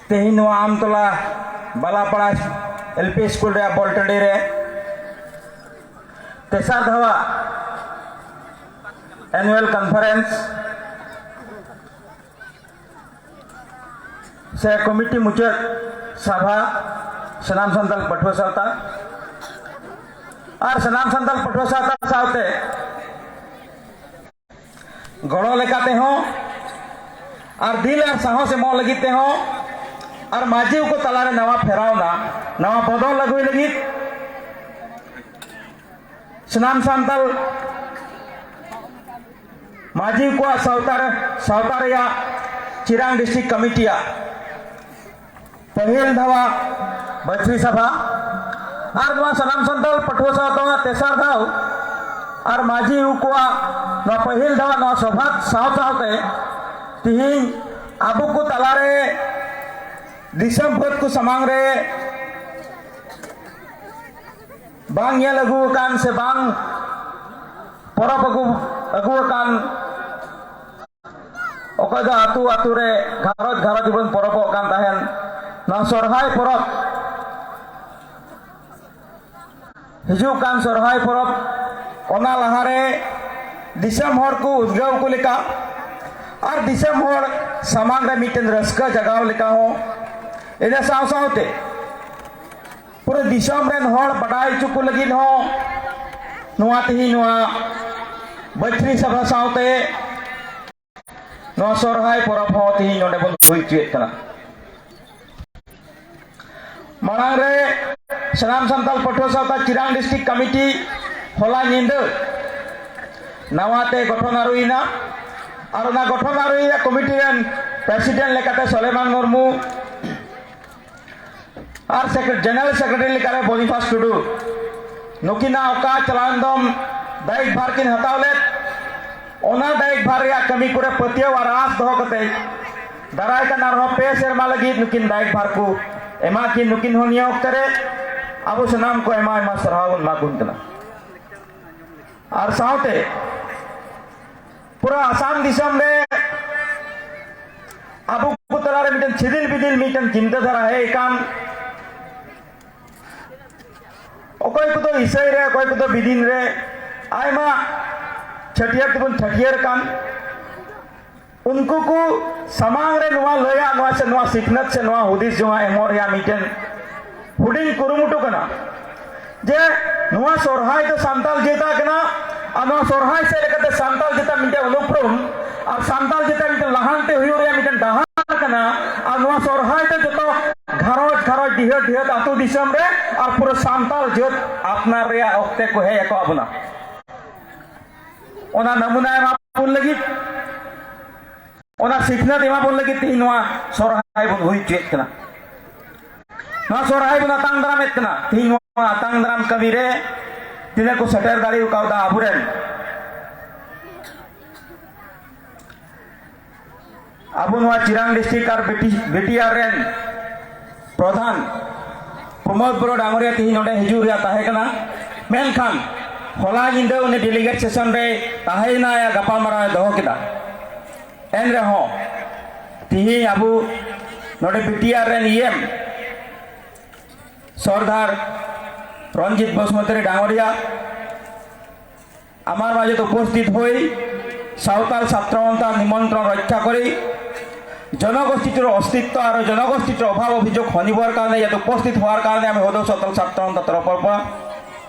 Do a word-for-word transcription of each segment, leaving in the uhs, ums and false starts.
ᱛᱮᱦᱮᱧ ᱱᱚᱣᱟ ᱟᱢᱛᱚᱞᱟ ᱵᱟᱞᱟᱯᱟᱲᱟ L P school ᱨᱮᱭᱟᱜ ᱵᱚᱞ ᱴᱟᱺᱰᱤ ᱨᱮ ᱛᱮᱥᱟᱨ ᱫᱷᱟᱣᱟᱜ ᱮᱱᱩᱣᱟᱞ ᱠᱚᱱᱯᱷᱟᱨᱮᱱᱥ ᱥᱮ ᱠᱚᱢᱤᱴᱤ ᱢᱩᱪᱟᱹᱫ ᱥᱟᱵᱷᱟ ᱥᱟᱱᱟᱢ ᱥᱟᱱᱛᱟᱲ ᱯᱟᱹᱴᱷᱩᱣᱟᱹ ᱥᱟᱶᱛᱟ ᱟᱨ ᱥᱟᱱᱟᱢ ᱥᱟᱱᱛᱟᱲ ᱯᱟᱹᱴᱷᱩᱣᱟᱹ ᱥᱟᱶᱛᱟ ᱥᱟᱶᱛᱮ ᱜᱚᱲᱚ ᱞᱮᱠᱟ ᱛᱮᱦᱚᱸ ᱟᱨ ᱫᱤᱞ ᱟᱨ ᱥᱟᱦᱚᱥ ᱮᱢᱚᱜ ᱞᱟᱹᱜᱤᱫ ᱛᱮᱦᱚᱸ ᱟᱨ ᱢᱟᱹᱡᱷᱤ ᱠᱚ ᱛᱟᱞᱟᱨᱮ ᱱᱟᱣᱟ ᱯᱷᱮᱨᱟᱣᱱᱟ, ᱱᱟᱣᱟ ᱵᱚᱫᱚᱞ ᱟᱹᱜᱩᱭ ᱞᱟᱹᱜᱤᱫ ᱥᱟᱱᱟᱢ ᱥᱟᱱᱛᱟᱲ ᱢᱟᱹᱡᱷᱤ ᱠᱚᱣᱟᱜ ᱥᱟᱶᱛᱟ ᱨᱮ, ᱥᱟᱶᱛᱟ ᱨᱮᱭᱟᱜ ᱪᱤᱨᱟᱝ ᱰᱤᱥᱴᱨᱤᱠᱴ ᱠᱚᱢᱤᱴᱤᱭᱟᱜ ᱯᱟᱹᱦᱤᱞ ᱫᱷᱟᱣᱟ ᱵᱟᱹᱪᱷᱨᱤ ᱥᱟᱵᱷᱟ ᱟᱨ ᱱᱚᱣᱟ ᱥᱟᱱᱟᱢ ᱥᱟᱱᱛᱟᱲ ᱯᱟᱹᱴᱷᱩᱣᱟᱹ ᱥᱟᱶᱛᱟ ᱛᱮᱥᱟᱨ ᱫᱷᱟᱣ ᱟᱨ ᱢᱟᱹᱡᱷᱤ ᱠᱚᱣᱟᱜ ᱱᱚᱣᱟ ᱯᱟᱹᱦᱤᱞ ᱫᱷᱟᱣ ᱱᱚᱣᱟ ᱥᱚᱵᱷᱟ ᱥᱟᱶ ᱥᱟᱶᱛᱮ ᱛᱤᱦᱤᱧ ᱟᱵᱚ ᱠᱚ ᱛᱟᱞᱟᱨᱮ ᱫᱤᱥᱚᱢ ᱯᱷᱟᱹᱫ ᱠᱚ ᱥᱟᱢᱟᱝ ᱨᱮ ᱵᱟᱝ ᱧᱮᱞ ᱟᱹᱜᱩ ᱟᱠᱟᱱ ᱥᱮ ᱵᱟᱝ ᱯᱚᱨᱚᱵᱽ ᱟᱹᱜᱩ, ᱟᱹᱜᱩ ᱟᱠᱟᱱ, ᱚᱠᱚᱭ ᱫᱚ ᱟᱹᱛᱩ ᱟᱹᱛᱩ ᱨᱮ ᱜᱷᱟᱨᱚᱸᱡᱽ ᱜᱷᱟᱨᱚᱸᱡᱽ ᱵᱚᱱ ᱯᱚᱨᱚᱵᱚᱜ ᱠᱟᱱ ᱛᱟᱦᱮᱱ, ᱱᱚᱣᱟ ᱥᱚᱨᱦᱟᱭ ᱯᱚᱨᱚᱵᱽ ᱦᱤᱡᱩᱜ ᱠᱟᱱ ᱥᱚᱨᱦᱟᱭ ᱯᱚᱨᱚᱵᱽ, ᱚᱱᱟ ᱞᱟᱦᱟᱨᱮ ᱫᱤᱥᱚᱢ ᱦᱚᱲ ᱠᱚ ᱩᱫᱽᱜᱟᱹᱣ ᱠᱚ ᱞᱮᱠᱟ ᱟᱨ ᱫᱤᱥᱚᱢ ᱦᱚᱲ ᱥᱟᱢᱟᱝ ᱨᱮ ᱢᱤᱫᱴᱮᱱ ᱨᱟᱹᱥᱠᱟᱹ ᱡᱟᱜᱟᱣ ᱞᱮᱠᱟ ᱦᱚᱸ, ᱤᱱᱟᱹ ᱥᱟᱶ ᱥᱟᱶᱛᱮ ᱯᱩᱨᱟᱹ ᱫᱤᱥᱚᱢ ᱨᱮᱱ ᱦᱚᱲ ᱵᱟᱰᱟᱭ ᱦᱚᱪᱚ ᱠᱚ ᱞᱟᱹᱜᱤᱫ ᱦᱚᱸ ᱱᱚᱣᱟ ᱛᱮᱦᱮᱧ ᱱᱚᱣᱟ ᱵᱟᱹᱪᱷᱨᱤ ᱥᱟᱵᱷᱟ ᱥᱟᱶᱛᱮ ᱱᱚᱣᱟ ᱥᱚᱨᱦᱟᱭ ᱯᱚᱨᱚᱵᱽ ᱦᱚᱸ ᱛᱮᱦᱮᱧ ᱱᱚᱰᱮ ᱵᱚᱱ ᱦᱩᱭ ᱦᱚᱪᱚᱭᱮᱫ ᱠᱟᱱᱟ᱾ ᱢᱟᱲᱟᱝ ᱨᱮ ᱥᱟᱱᱟᱢ ᱥᱟᱱᱛᱟᱲ ᱯᱟᱹᱴᱷᱩᱣᱟᱹ ᱥᱟᱶᱛᱟ ᱪᱤᱨᱟᱝ ᱰᱤᱥᱴᱨᱤᱠᱴ ᱠᱚᱢᱤᱴᱤ ᱦᱚᱞᱟ ᱧᱤᱫᱟᱹ ᱱᱟᱣᱟ ᱛᱮ ᱜᱚᱴᱷᱚᱱ ᱟᱹᱨᱩᱭᱮᱱᱟ ᱟᱨ ᱚᱱᱟ ᱜᱚᱴᱷᱚᱱ ᱟᱹᱨᱩᱭᱮᱱᱟ ᱠᱚᱢᱤᱴᱤ ᱨᱮᱱ ᱯᱨᱮᱥᱤᱰᱮᱱᱴ ᱞᱮᱠᱟᱛᱮ ᱥᱚᱞᱮᱢᱟᱱ ᱢᱩᱨᱢᱩ ᱟᱨ ᱥᱮᱠᱨᱮ-, ᱡᱮᱱᱟᱨᱮᱞ ᱥᱮᱠᱨᱮᱴᱟᱨᱤ ᱞᱮᱠᱟᱨᱮ ᱵᱚᱱᱤᱯᱷᱟᱥ ᱴᱩᱰᱩ, ᱱᱩᱠᱤᱱᱟᱜ ᱚᱠᱟ ᱪᱟᱞᱟᱣᱮᱱ ᱫᱚᱢ ᱫᱟᱭᱤᱛ ᱵᱷᱟᱨ ᱠᱤᱱ ᱦᱟᱛᱟᱣ ᱞᱮᱫ, ᱚᱱᱟ ᱫᱟᱭᱤᱛ ᱵᱷᱟᱨ ᱨᱮᱭᱟᱜ ᱠᱟᱹᱢᱤ ᱠᱚᱨᱮ ᱯᱟᱹᱛᱭᱟᱹᱣ ᱟᱨ ᱟᱸᱥ ᱫᱚᱦᱚ ᱠᱟᱛᱮ ᱫᱟᱨᱟᱭ ᱠᱟᱱ ᱟᱨᱦᱚᱸ ᱯᱮ ᱥᱮᱨᱢᱟ ᱞᱟᱹᱜᱤᱫ ᱱᱩᱠᱤᱱ ᱫᱟᱭᱤᱛ ᱵᱷᱟᱨ ᱠᱚ ᱮᱢᱟ ᱠᱤᱱ᱾ ᱱᱩᱠᱤᱱ ᱦᱚᱸ ᱱᱤᱭᱟᱹ ᱚᱠᱛᱮ ᱨᱮ ᱟᱵᱚ ᱥᱟᱱᱟᱢ ᱠᱚ ᱟᱭᱢᱟ ᱟᱭᱢᱟ ᱥᱟᱨᱦᱟᱣ ᱵᱚᱱ ᱮᱢᱟ ᱠᱤᱱ ᱠᱟᱱᱟ᱾ ᱟᱨ ᱥᱟᱶᱛᱮ ᱯᱩᱨᱟᱹ ᱟᱥᱟᱢ ᱫᱤᱥᱚᱢ ᱨᱮ ᱟᱵᱚ ᱠᱚ ᱛᱟᱞᱟᱨᱮ ᱢᱤᱫᱴᱮᱱ ᱥᱤᱫᱤᱞ ᱵᱤᱫᱤᱞ ᱢᱤᱫᱴᱟᱝ ᱪᱤᱱᱛᱟᱹ ᱫᱷᱟᱨᱟ ᱦᱮᱡ ᱟᱠᱟᱱ, ᱚᱠᱚᱭ ᱠᱚᱫᱚ ᱤᱥᱟᱹᱭ ᱨᱮ, ᱚᱠᱚᱭ ᱠᱚᱫᱚ ᱵᱤᱫᱤᱱ ᱨᱮ, ᱟᱭᱢᱟ ᱪᱷᱟᱹᱴᱭᱟᱹᱨ ᱛᱮᱵᱚᱱ ᱪᱷᱟᱹᱴᱭᱟᱹᱨ ᱟᱠᱟᱱ, ᱩᱱᱠᱩ ᱠᱚ ᱥᱟᱢᱟᱝ ᱨᱮ ᱱᱚᱣᱟ ᱞᱟᱹᱭᱟᱜ, ᱱᱚᱣᱟ ᱥᱮ ᱱᱚᱣᱟ ᱥᱤᱠᱷᱱᱟᱹᱛ ᱥᱮ ᱱᱚᱣᱟ ᱦᱩᱫᱤᱥ ᱡᱚᱝᱟᱜ ᱮᱢᱚᱜ ᱨᱮᱭᱟᱜ ᱢᱤᱫᱴᱮᱱ ᱦᱩᱰᱤᱧ ᱠᱩᱨᱩᱢᱩᱴᱩ ᱠᱟᱱᱟ᱾ ᱡᱮ ᱱᱚᱣᱟ ᱥᱚᱨᱦᱟᱭ ᱫᱚ ᱥᱟᱱᱛᱟᱲ ᱡᱟᱹᱛᱟᱜ ᱠᱟᱱᱟ, ᱟᱨ ᱱᱚᱣᱟ ᱥᱚᱨᱦᱟᱭ ᱥᱮᱫ ᱞᱮᱠᱟᱛᱮ ᱥᱟᱱᱛᱟᱲ ᱡᱟᱹᱛᱟᱜ ᱢᱤᱫᱴᱮᱱ ᱩᱯᱨᱩᱢ ᱟᱨ ᱥᱟᱱᱛᱟᱲ ᱡᱟᱹᱛᱟᱜ ᱢᱤᱫᱴᱮᱱ ᱞᱟᱦᱟᱱᱛᱤ ᱦᱩᱭᱩᱜ ᱨᱮᱭᱟᱜ ᱢᱤᱫᱴᱮᱱ ᱰᱟᱦᱟᱨ ᱠᱟᱱᱟ᱾ ᱟᱨ ᱱᱚᱣᱟ ᱥᱚᱨᱦᱟᱭ ᱫᱚ ᱡᱚᱛᱚ ᱜᱷᱟᱨᱚᱸᱡᱽ ᱜᱷᱟᱨᱚᱸᱡᱽ, ᱰᱤᱦᱟᱹᱛ ᱰᱤᱦᱟᱹᱛ, ᱟᱹᱛᱩ ᱫᱤᱥᱚᱢ ᱨᱮ ᱟᱨ ᱯᱩᱨᱟᱹ ᱥᱟᱱᱛᱟᱲ ᱡᱟᱹᱛ ᱟᱯᱱᱟᱨ ᱨᱮᱭᱟᱜ ᱚᱠᱛᱮ ᱠᱚ ᱦᱮᱡ ᱟᱠᱟᱫ ᱵᱚᱱᱟ᱾ ᱚᱱᱟ ᱱᱟᱢᱩᱱᱟ ᱮᱢᱟ ᱵᱚᱱ ᱞᱟᱹᱜᱤᱫ, ᱚᱱᱟ ᱥᱤᱠᱷᱱᱟᱹᱛ ᱮᱢᱟ ᱵᱚᱱ ᱞᱟᱹᱜᱤᱫ ᱛᱮᱦᱮᱧ ᱱᱚᱣᱟ ᱥᱚᱨᱦᱟᱭ ᱵᱚᱱ ᱦᱩᱭ ᱦᱚᱪᱚᱭᱮᱫ ᱠᱟᱱᱟ᱾ ᱱᱚᱣᱟ ᱥᱚᱨᱦᱟᱭ ᱵᱚᱱ ᱟᱛᱟᱝ ᱫᱟᱨᱟᱢᱮᱫ ᱠᱟᱱᱟ᱾ ᱛᱮᱦᱮᱧ ᱱᱚᱣᱟ ᱟᱛᱟᱝ ᱫᱟᱨᱟᱢ ᱠᱟᱹᱢᱤ ᱨᱮ ᱛᱤᱱᱟᱹᱜ ᱠᱚ ᱥᱮᱴᱮᱨ ᱫᱟᱲᱮ ᱠᱟᱣᱫᱟ ᱟᱵᱚᱨᱮᱱ, ᱟᱵᱚ ᱱᱚᱣᱟ ᱪᱤᱨᱟᱝ ᱰᱤᱥᱴᱨᱤᱠᱴ ᱟᱨ ᱵᱤᱴᱤ-, ᱵᱤᱴᱤᱟᱨ ᱨᱮᱱ ᱯᱨᱚᱫᱷᱟᱱ ᱯᱨᱚᱢᱳᱫ ᱵᱚᱨᱚ ᱰᱟᱝᱜᱚᱨᱤᱭᱟ ᱛᱮᱦᱮᱧ ᱱᱚᱰᱮ ᱦᱤᱡᱩᱜ ᱨᱮᱭᱟᱜ ᱛᱟᱦᱮᱸ ᱠᱟᱱᱟ, ᱢᱮᱱᱠᱷᱟᱱ ᱦᱚᱞᱟ ᱧᱤᱫᱟᱹ ᱩᱱᱤ ᱰᱮᱞᱤᱜᱮᱴ ᱥᱮᱥᱚᱱ ᱨᱮ ᱛᱟᱦᱮᱸᱭᱮᱱᱟ, ᱟᱭᱟᱜ ᱜᱟᱯᱟᱞᱢᱟᱨᱟᱣ ᱮ ᱫᱚᱦᱚ ᱠᱮᱫᱟ᱾ ᱮᱱ ᱨᱮᱦᱚᱸ ᱛᱮᱦᱮᱧ ᱟᱵᱚ ᱱᱚᱰᱮ ᱵᱤᱴᱤᱟᱨ ᱨᱮᱱ ᱤ ᱮᱢ ᱥᱚᱨᱫᱟᱨ ᱨᱚᱧᱡᱤᱛ ᱵᱚᱥᱩᱢᱚᱛᱟᱨᱤ ᱰᱟᱝᱜᱚᱨᱤᱭᱟ আমার মাঝে উপস্থিত হই সাঁওতাল ছাত্র সন্থার নিমন্ত্রণ রক্ষা করি, জনগোষ্ঠীটির অস্তিত্ব আৰু জনগোষ্ঠীটিৰ অভাৱ অভিযোগ শুনিবৰ কাৰণে ইয়াত উপস্থিত হোৱাৰ কাৰণে আমি সদৌ সাঁওতাল ছাত্ৰ সন্থাৰ তৰফৰ পৰা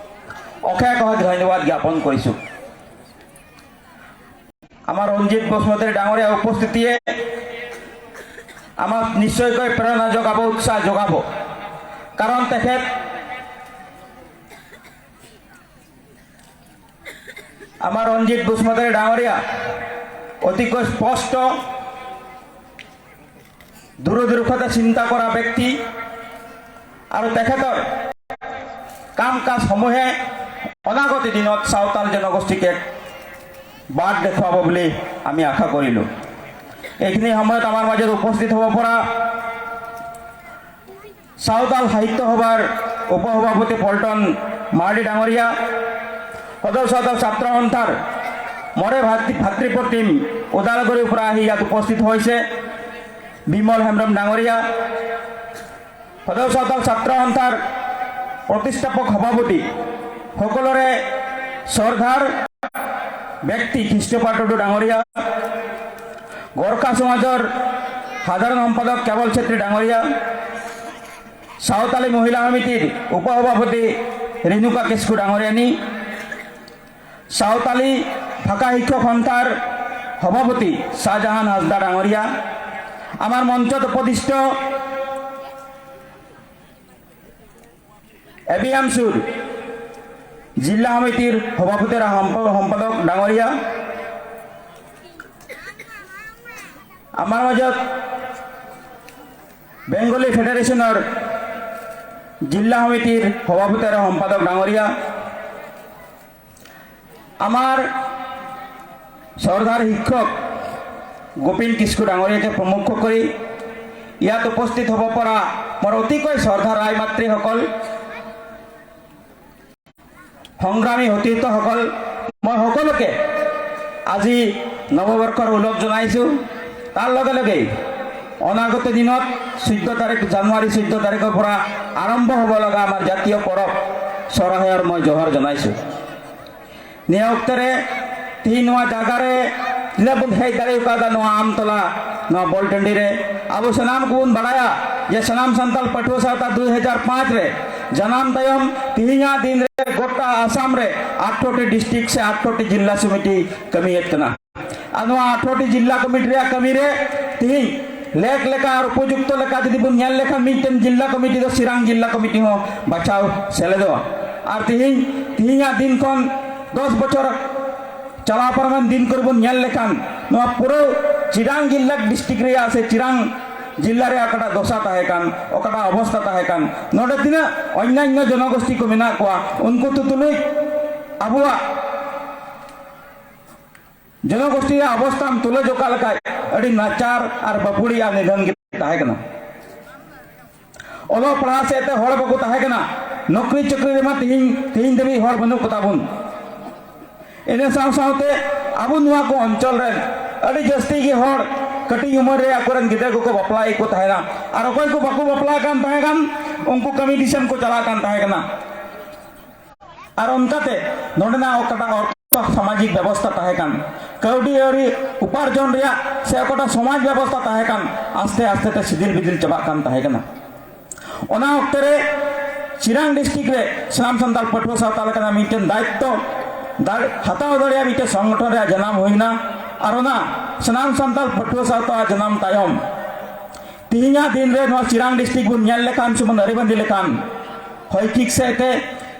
অশেষ অশেষ ধন্যবাদ জ্ঞাপন কৰিছোঁ। আমাৰ ৰঞ্জিত বসুমতাৰী ডাঙৰীয়া উপস্থিতিয়ে আমাক নিশ্চয়কৈ প্ৰেৰণা যোগাব, উৎসাহ যোগাব, কাৰণ তেখেত আমাৰ ৰঞ্জিত বসুমতাৰী ডাঙৰীয়া অতিকৈ স্পষ্ট দূৰদৰ্শিতা চিন্তা কৰা ব্যক্তি আৰু তেখেতৰ কাম কাজসমূহে অনাগত দিনত চাওতাল জনগোষ্ঠীক এক বাট দেখুৱাব বুলি আমি আশা কৰিলোঁ। এইখিনি সময়ত আমাৰ মাজত উপস্থিত হ'ব পৰা চাওতাল সাহিত্য সভাৰ উপসভাপতি পল্টন মাৰ্ডী ডাঙৰীয়া, সদৌ চাওতাল ছাত্ৰ সন্থাৰ মৰে ভাতৃ-, ভাতৃপ্ৰতিম ওদালগুৰিৰ পৰা আহি ইয়াত উপস্থিত হৈছে। বিমল হেমব্রম ডাঙৰীয়া, সদৌ চাওতাল ছাত্ৰ সন্থাৰ প্ৰতিষ্ঠাপক সভাপতি, সকলোৰে সৰ্দাৰ ব্যক্তি কৃষ্ণপা টুডু ডাঙৰীয়া, গোৰ্খা সমাজৰ সাধাৰণ সম্পাদক কেৱল চেত্ৰী ডাঙৰীয়া, চাওতালী মহিলা সমিতিৰ উপ সভাপতি ৰেণুকা কিস্কু ডাঙৰীয়ানী, চাওতালী ভাষা শিক্ষক সন্থাৰ সভাপতি শ্বাহজাহান হাজদা ডাঙৰীয়া, আমাৰ মঞ্চত উপবিষ্ট এ বি এম চুৰ জিলা সমিতিৰ সভাপতি আৰু সম্প-, সম্পাদক ডাঙৰীয়া, আমাৰ মাজত বেংগলী ফেডাৰেশ্যনৰ জিলা সমিতিৰ সভাপতি আৰু সম্পাদক ডাঙৰীয়া, আমাৰ সৰ্দাৰ শিক্ষক গোপীন কিস্কু ডাঙৰীয়াকে প্ৰমুখ কৰি ইয়াত উপস্থিত হ'ব পৰা মোৰ অতিকৈ সৰ্দাৰ আই মাতৃসকল, সংগ্ৰামী সতীৰ্থসকল, মই সকলোকে আজি নৱবৰ্ষৰ ওলগ জনাইছোঁ। তাৰ লগে লগেই অনাগত দিনত চৈধ্য তাৰিখ, জানুৱাৰী চৈধ্য তাৰিখৰ পৰা আৰম্ভ হ'ব লগা আমাৰ জাতীয় পৰৱ চৰাহেয়ৰ মই জোহাৰ জনাইছোঁ। ᱱᱤᱭᱟᱹ ᱚᱠᱛᱮ ᱨᱮ ᱛᱤᱦᱤᱧ ᱱᱚᱣᱟ ᱡᱟᱭᱜᱟ ᱨᱮ ᱛᱤᱱᱟᱹᱜ ᱵᱚᱱ ᱦᱮᱡ ᱫᱟᱲᱮ ᱠᱟᱣᱫᱟ ᱱᱚᱣᱟ ᱟᱢᱛᱚᱞᱟ, ᱱᱚᱣᱟ ᱵᱚᱞ ᱴᱟᱺᱰᱤ ᱨᱮ, ᱟᱵᱚ ᱥᱟᱱᱟᱢ ᱠᱚᱵᱚᱱ ᱵᱟᱲᱟᱭᱟ ᱡᱮ ᱥᱟᱱᱟᱢ ᱥᱟᱱᱛᱟᱲ ᱯᱟᱹᱴᱷᱩᱣᱟᱹ ᱥᱟᱶᱛᱟ ᱫᱩᱭ ᱦᱟᱡᱟᱨ ᱯᱟᱸᱪ ᱨᱮ ᱡᱟᱱᱟᱢ ᱛᱟᱭᱚᱢ ᱛᱤᱦᱤᱧᱟᱜ ᱫᱤᱱ ᱨᱮ ᱜᱚᱴᱟ ᱟᱥᱟᱢ ᱨᱮ ᱟᱴᱷᱨᱚᱴᱤ ᱰᱤᱥᱴᱨᱤᱠᱴ ᱥᱮ ᱟᱴᱷᱨᱚᱴᱤ ᱡᱤᱞᱟ ᱥᱚᱢᱤᱛᱤ ᱠᱟᱹᱢᱤᱭᱮᱫ ᱠᱟᱱᱟ᱾ ᱟᱨ ᱱᱚᱣᱟ ᱟᱴᱷᱨᱚᱴᱤ ᱡᱤᱞᱟ ᱠᱚᱢᱤᱴᱤ ᱨᱮᱭᱟᱜ ᱠᱟᱹᱢᱤ ᱨᱮ ᱛᱤᱦᱤᱧ ᱞᱮᱠ ᱞᱮᱠᱟ ᱟᱨ ᱩᱯᱚᱡᱩᱠᱛᱚ ᱞᱮᱠᱟ ᱡᱩᱫᱤ ᱵᱚᱱ ᱧᱮᱞ ᱞᱮᱠᱷᱟᱱ ᱢᱤᱫᱴᱮᱱ ᱡᱤᱞᱟ ᱠᱚᱢᱤᱴᱤ ᱫᱚ ᱥᱤᱨᱟᱝ ᱡᱤᱞᱟ ᱠᱚᱢᱤᱴᱤ ᱦᱚᱸ ᱵᱟᱪᱷᱟᱣ ᱥᱮᱞᱮᱫᱚᱜᱼᱟ᱾ ᱟᱨ ᱛᱤᱦᱤᱧ, ᱛᱤᱦᱤᱧᱟᱜ ᱫᱤᱱ ᱠᱷᱚᱱ ᱫᱚᱥ ᱵᱚᱪᱷᱚᱨ ᱪᱟᱞᱟᱣ ᱯᱟᱨᱚᱢᱮᱱ ᱫᱤᱱ ᱠᱚᱨᱮ ᱵᱚᱱ ᱧᱮᱞ ᱞᱮᱠᱷᱟᱱ ᱱᱚᱣᱟ ᱯᱩᱨᱟᱹ ᱪᱤᱨᱟᱝ ᱡᱤᱞᱟ ᱰᱤᱥᱴᱨᱤᱠᱴ ᱨᱮᱭᱟᱜ ᱥᱮ ᱪᱤᱨᱟᱝ ᱡᱤᱞᱟ ᱨᱮᱭᱟᱜ ᱚᱠᱟᱴᱟᱜ ᱫᱚᱥᱟ ᱛᱟᱦᱮᱸ ᱠᱟᱱ, ᱚᱠᱟᱴᱟᱜ ᱚᱵᱚᱥᱛᱟ ᱛᱟᱦᱮᱸ ᱠᱟᱱ, ᱱᱚᱰᱮ ᱛᱤᱱᱟᱹᱜ ᱚᱱᱭᱟᱱᱭᱚ ᱡᱚᱱᱚᱜᱳᱥᱴᱤ ᱠᱚ ᱢᱮᱱᱟᱜ ᱠᱚᱣᱟ, ᱩᱱᱠᱩ ᱛᱩ ᱛᱩᱞᱩᱡ ᱟᱵᱚᱣᱟᱜ ᱡᱚᱱᱚᱜᱳᱥᱴᱤ ᱨᱮᱭᱟᱜ ᱚᱵᱚᱥᱛᱷᱟᱢ ᱛᱩᱞᱟᱹᱡᱚᱠᱷᱟ ᱞᱮᱠᱷᱟᱡ ᱟᱹᱰᱤ ᱱᱟᱪᱟᱨ ᱟᱨ ᱵᱟᱹᱯᱩᱲᱤ ᱟᱨ ᱱᱤᱫᱷᱟᱹᱱ ᱜᱮ ᱛᱟᱦᱮᱸ ᱠᱟᱱᱟ᱾ ᱚᱞᱚᱜ ᱯᱟᱲᱦᱟᱜ ᱥᱮᱫ ᱛᱮ ᱦᱚᱲ ᱵᱟᱠᱚ ᱛᱟᱦᱮᱸ ᱠᱟᱱᱟ, ᱱᱚᱠᱨᱤ ᱪᱟᱹᱠᱨᱤ ᱨᱮᱢᱟ ᱛᱤᱦᱤᱧ, ᱛᱤᱦᱤᱧ ᱫᱷᱟᱹᱵᱤᱡ ᱦᱚᱲ ᱵᱟᱹᱱᱩᱜ ᱠᱚᱛᱟ ᱵᱚᱱ᱾ ᱤᱱᱟᱹ ᱥᱟᱶ ᱥᱟᱶᱛᱮ ᱟᱵᱚ ᱱᱚᱣᱟ ᱠᱚ ᱚᱧᱪᱚᱞ ᱨᱮᱱ ᱟᱹᱰᱤ ᱡᱟᱹᱥᱛᱤ ᱜᱮ ᱦᱚᱲ ᱠᱟᱹᱴᱤᱡ ᱩᱢᱮᱨ ᱨᱮ ᱟᱠᱚᱨᱮᱱ ᱜᱤᱫᱽᱨᱟᱹ ᱠᱚᱠᱚ ᱵᱟᱯᱞᱟᱭᱮᱫ ᱠᱚ ᱛᱟᱦᱮᱱᱟ᱾ ᱟᱨ ᱚᱠᱚᱭ ᱠᱚ ᱵᱟᱠᱚ ᱵᱟᱯᱞᱟ ᱠᱟᱱ ᱛᱟᱦᱮᱸ ᱠᱟᱱ, ᱩᱱᱠᱩ ᱠᱟᱹᱢᱤ ᱫᱤᱥᱚᱢ ᱠᱚ ᱪᱟᱞᱟᱜ ᱠᱟᱱ ᱛᱟᱦᱮᱸ ᱠᱟᱱᱟ᱾ ᱟᱨ ᱚᱱᱠᱟᱛᱮ ᱱᱚᱰᱮᱱᱟᱜ ᱚᱠᱟᱴᱟᱜ ᱚᱨᱛᱷᱚ ᱥᱟᱢᱟᱡᱤᱠ ᱵᱮᱵᱚᱥᱛᱷᱟ ᱛᱟᱦᱮᱸ ᱠᱟᱱ, ᱠᱟᱹᱣᱰᱤ ᱟᱹᱨᱤ ᱩᱯᱟᱨᱡᱚᱱ ᱨᱮᱭᱟᱜ ᱥᱮ ᱚᱠᱟᱴᱟᱜ ᱥᱚᱢᱟᱡᱽ ᱵᱮᱵᱚᱥᱛᱷᱟ ᱛᱟᱦᱮᱸ ᱠᱟᱱ, ᱟᱥᱛᱮ ᱟᱥᱛᱮ ᱛᱮ ᱥᱤᱫᱤᱞ ᱵᱤᱫᱤᱞ ᱪᱟᱵᱟᱜ ᱠᱟᱱ ᱛᱟᱦᱮᱸ ᱠᱟᱱᱟ᱾ ᱚᱱᱟ ᱚᱠᱛᱮ ᱨᱮ ᱪᱤᱨᱟᱝ ᱰᱤᱥᱴᱨᱤᱠᱴ ᱨᱮ ᱥᱟᱱᱟᱢ ᱥᱟᱱᱛᱟᱲ ᱯᱟᱹᱴᱷᱩᱣᱟᱹ ᱥᱟᱶᱛᱟ ᱞᱮᱠᱟᱱᱟᱜ ᱢᱤᱫᱴᱮᱱ ᱫᱟᱭᱤᱛᱛᱚ ᱫᱟᱲ-, ᱦᱟᱛᱟᱣ ᱫᱟᱲᱮᱭᱟᱜ ᱢᱤᱫᱴᱮᱱ ᱥᱚᱝᱜᱚᱴᱷᱚᱱ ᱨᱮᱭᱟᱜ ᱡᱟᱱᱟᱢ ᱦᱩᱭᱱᱟ᱾ ᱟᱨ ᱚᱱᱟ ᱥᱟᱱᱟᱢ ᱥᱟᱱᱛᱟᱲ ᱯᱟᱹᱴᱷᱩᱣᱟᱹ ᱥᱟᱶᱛᱟ ᱡᱟᱱᱟᱢ ᱛᱟᱭᱚᱢ, ᱛᱮᱦᱮᱧᱟᱜ ᱫᱤᱱ ᱨᱮ ᱱᱚᱣᱟ ᱪᱤᱨᱟᱝ ᱰᱤᱥᱴᱨᱤᱠᱴ ᱵᱚᱱ ᱧᱮᱞ ᱞᱮᱠᱷᱟᱱ ᱥᱮ ᱵᱚᱱ ᱟᱹᱨᱤᱵᱟᱸᱫᱤ ᱞᱮᱠᱷᱟᱱ, ᱦᱚᱭ ᱦᱤᱸᱥᱤᱫ ᱥᱮᱫ ᱛᱮ